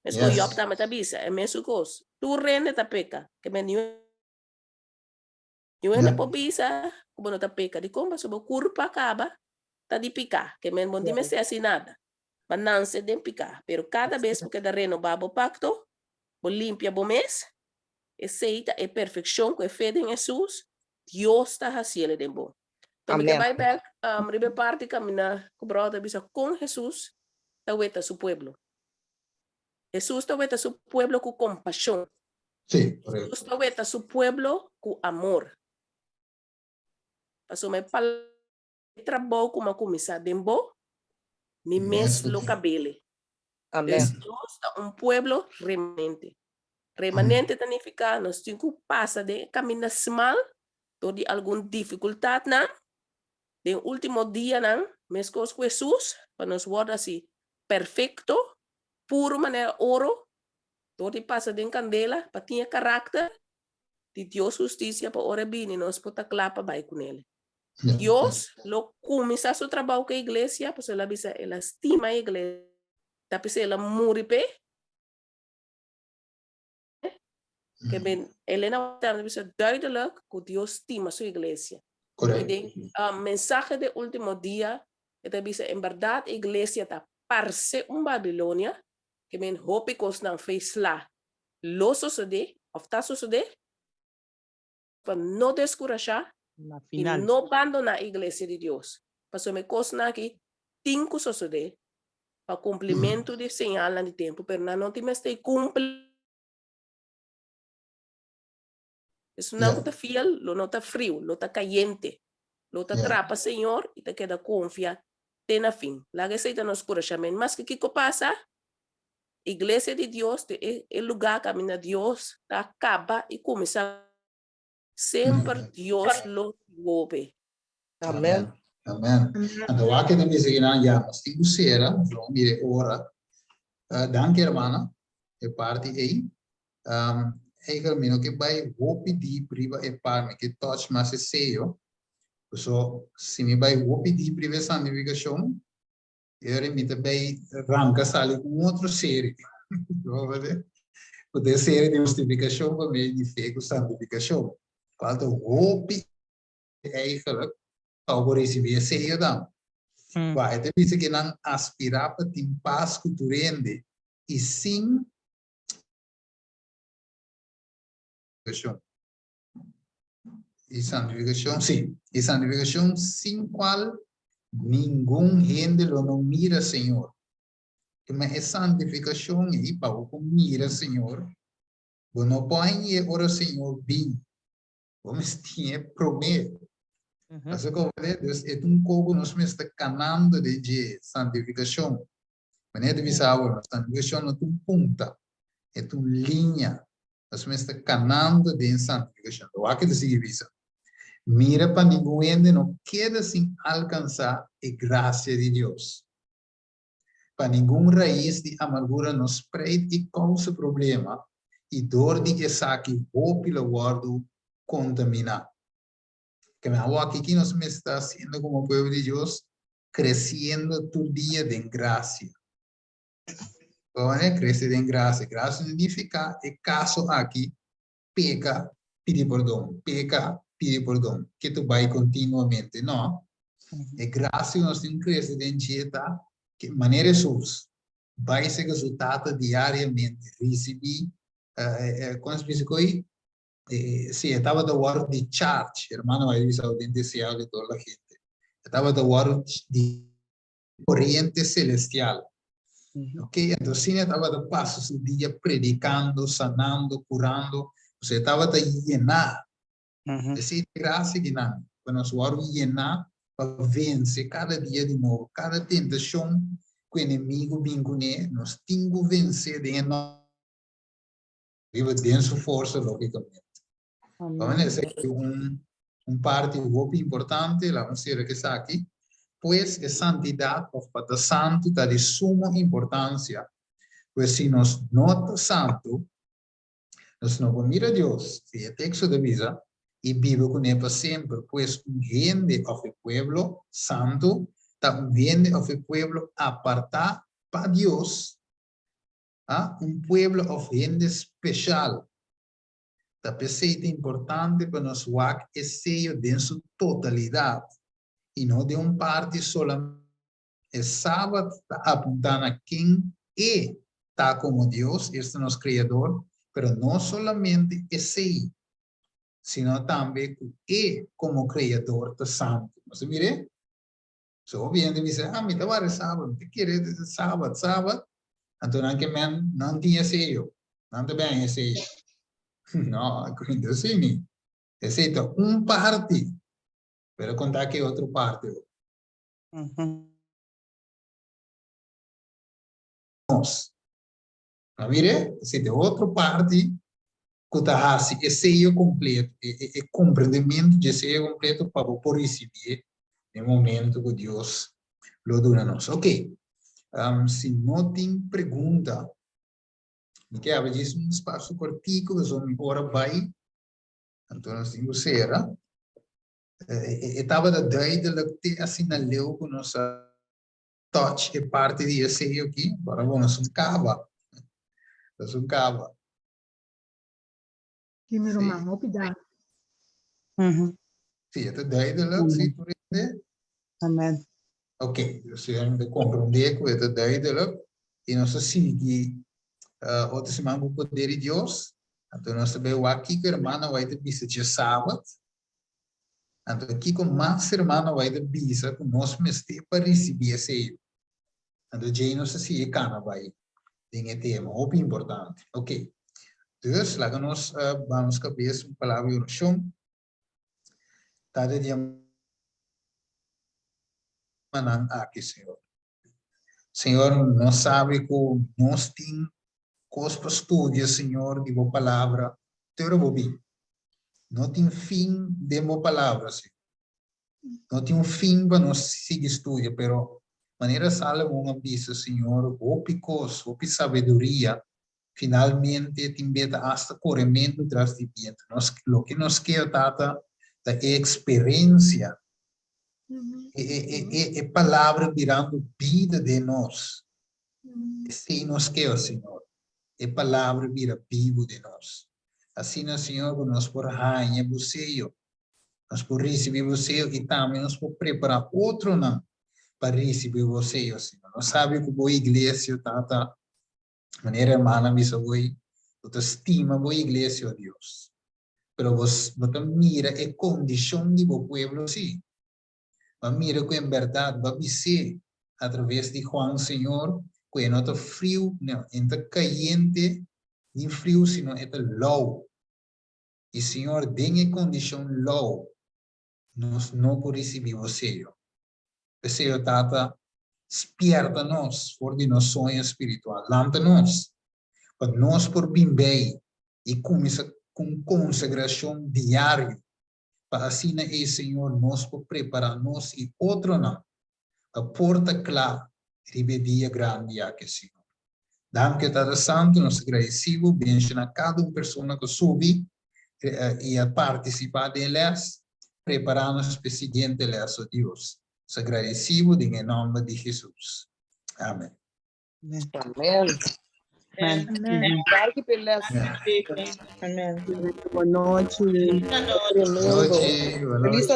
Mes ku Yes. Job tambe ta bisa, e mesun kos. Tur hende ta peka. Ke men niun niun hende Ja. por bisa ku bo no ta peka. Dikon? Pasobra bo kurpa kaba ta di pika. Ke men bo no tin mester hasi nada. Bo nanse den pika. Pero kada bes bo keda renobá bo pakto, bo limpia bo mes, esei ta e perfekshon ku e fe den Hesus, Dios ta hasiel den bo. Anto mi ke Amen. bai bèk riba e parti kaminda ku bròder a bisa kon Hesus ta weta su pueblo. Hesus ta weta su pueblo ku kompashon. Sí, correcto. Hesus ta weta su pueblo ku amor. Pasobra e palabra e trabou ku mi a kuminsá den bo, mi mes lo kab'el. Amen. Dus nos ta un pueblo remanente. Remanente ta nifiká nos tin ku pasa den e kaminda smal dor di algun difikultatnan den último dianan, meskos ku Hesus, pa nos wòrdu hasi perfekto, puru manera oro, dor di pasa den kandela pa tin e karakter di Dios hustisia pa ora e bini nos por ta kla pa bai kunel. Dios lo kuminsá su trabou ku e iglesia, pasobra el a bisa el a stima e iglesia, ta p'esei el a muri p'e. Ke men Elena ta bisa duidelijk ku Dios stima su iglesia. Correcto. I den mensahe den ultimo dia e ta bisa en berdad e iglesia ta parse un Babilonia, ke men hopi kosnan fe sla lo sosode of ta sosode, pa no deskurashá Na i final. no bandoná e iglesia di Dios, pasobra e kosnan aki tin ku sosodé pa kumplimentu di señalnan di tempu, pero nan no tin mester kumpli. Esunnan ku ta fiel lo no ta friu, lo ta kayente, lo ta trapa Señor i ta keda konfia te na fin. Laga esei ta nos kurashament. Maske kiko pasa, Iglesia di Dios ta e lugá kaminda Dios ta kaba i kuminsá. Semper Dios lo gobe. Amen. Amen. Anto wak e ta bisa kinan ya nos tin ku sera, nos lo mira e ora. Danki hermana, e parti ei. Eigenlijk mi no ke bai hopi diep riba e par, mi ke touch mas e seyo. So si mi bai hopi diep riba e santifikashon, E ora mi ta bay ranca sali cu un otro serie. Cu ta e serie di hustificacion pa medio di fe cu santificacion. Cual ta hopi eigenlijk pa bo ricibi e seyo dan. Wak, e ta bisa cu nan aspira pa tin pas cu tur hende y sin Y santificacion, sí, y santificacion sin cual ningun hende lo no mira Señor. Tuma e santificacion ei pa bo por mira Señor, bo no por hañ'é ora Señor bin. Bo mester tin e promé. Pasobra comprende? Dus e ta un kogo nos mester kanando den dje, santificacion. Manera ta bisa awor, nos santificacion no ta un punta, e ta un liña. Nos mester kanando den santifikashon. Lo wak e ta sigui bisa, Mira pa ningun hende no keda sin alkansá e grasia di Dios, pa ningun rais di amargura no spreit i kousa problema, i dor di esaki hopi lo wòrdu kontaminá. Ke men awor aki nos mester ta hasiendo komo pueblo di Dios? Kresiendo tur dia den grasia. Pone crece den gracia. Gracia significa e caso aki peca, pidi pordon, peca, pidi pordon, ke tu bai continuamente. No. E gracia nos tin crece den dje ta ke manera Jesus bai sega su Tata diariamente, ricibi, eh, eh, con bisa coi? Si, e tabata wòrdu di charge, hermano a bisa den deseo di tur la hende. E tabata wòrdu di koriente selestial. Ok, anto asina e tabata pasa su dia predikando, sanando, kurando, osea e tabata yená. Esei ta e grasia di nan, pa nos wòrdu yená pa vense kada dia di nobo, kada tentashon ku enemigu bin kuné, nos tin ku vense den e nòmber. Riba den su forsa lógicamente. Amen. Esaki ta un, un parti hopi importante, laat nos cera cu esaki. Pues e santidad of pa ta santu ta di sumo importancia. Pues si nos no ta santu, nos no por mira Dios, si e texto ta bisa, y biba cune pa semper. Pues un hende of e pueblo santu ta un hende of e pueblo aparta pa Dios, A Un pueblo of hende special. Ta p'esei ta importante pa nos wak e seyo den su totalidad y no den un parti solamente. E Sabat ta apunta na ken E ta como Dios, esta nos Creador, pero no solamente esei, sino tambe cu E como Creador ta santo. Nos a mir'é? So hopi hende bisa, ah, mi ta wara e sabat, mi ta kere sabat, sabat. Anto nan ke men, nan tin e seyo, nan ta ben e seyo. No, no así. Esei ta un parti, pero konta ke otro parti. Nos. Ma mire, esei ta otro parti ku ta hasi e seyo kompleto, e komprendementu dje seyo kompleto pa bo por risibié den momento ku Dios lo duna nos. Ok, si no tin pregunta, mi ke habri djis un spasio kortiku pasobra mi ora bai, anto nos tin ku sera. E tabata duidelijk te asina leu ku nos a touch e parti di e seyo aki, ora bo nos un kaba, nos un kaba. Sí, mi ruman, hopi danki. Sí, e ta duidelijk, sí, tur hende? Amen. Ok, dus hende ta komprondé ku e ta duidelijk i nos ta sigui otro siman ku poder di Dios. Anto nos ta bai wak kiko hermana White ta bisa dje sabat. Anto kiko mas hermana White ta bisa ku nos mester pa risibí esei. Anto djei nos ta sigui kana bai den e tema, hopi importante. Ok, dus laga nos baha nos kabes un palabra di orashon. Tata di manan aki, Señor. Señor, nos sabi ku nos tin kos pa studia, Señor, di bo palabra, te ora bo bin. No tin fin den bo palabra, Señor. No tin un fin pa nos sigui studia, pero manera Salomon a bisa, Señor, hopi kos, hopi sabiduria, finalmente tin beta asta korementu tras di bientu. Nos, loke nos ke, Tata, ta e eksperensia, e, e, e, e, e palabra birando bida den nos. Esei nos ke, Señor. E palabra bira bibu den nos. Asina, Señor, ku nos por haña bo seyo. Nos por risibí bo seyo i tambe nos por prepará otronan pa risibí bo seyo, Señor. Nos sabi ku bo iglesia, Tata, manera hermana a bisa hoy, bo ta stima bo iglesia, oh Dios. Pero bo, bo ta mira e kondishon di bo pueblo sí. Bo a mira ku en bèrdat bo a bis'é atraves di Juan, Señor, ku e no ta friu, no, e no ta kayente ni friu, sino e ta lou. I Señor, den e kondishon lou, nos no por risibí bo seyo. P'esei, Tata, spièrta nos for di nos soño spiritual. Lanta nos, pa nos por bin bei i kuminsá ku un konsagrashon diario, pa asina ei, Señor, nos por prepará nos i otronan pa por ta kla riba e dia grandi aki, Señor. Danki, Tata Santu, nos ta gradisí bo, benshoná kada un persona ku subi i a partisipá den e lès. Prepará nos pa e siguiente lès, o Dios. Nos a gradisí bo den e nòmber di Hesus. Amen. Amen. Amen. Amen. Danki p'e les. Amen. Boa nochi. Tremendo. Nochi, boa Feliz nochi.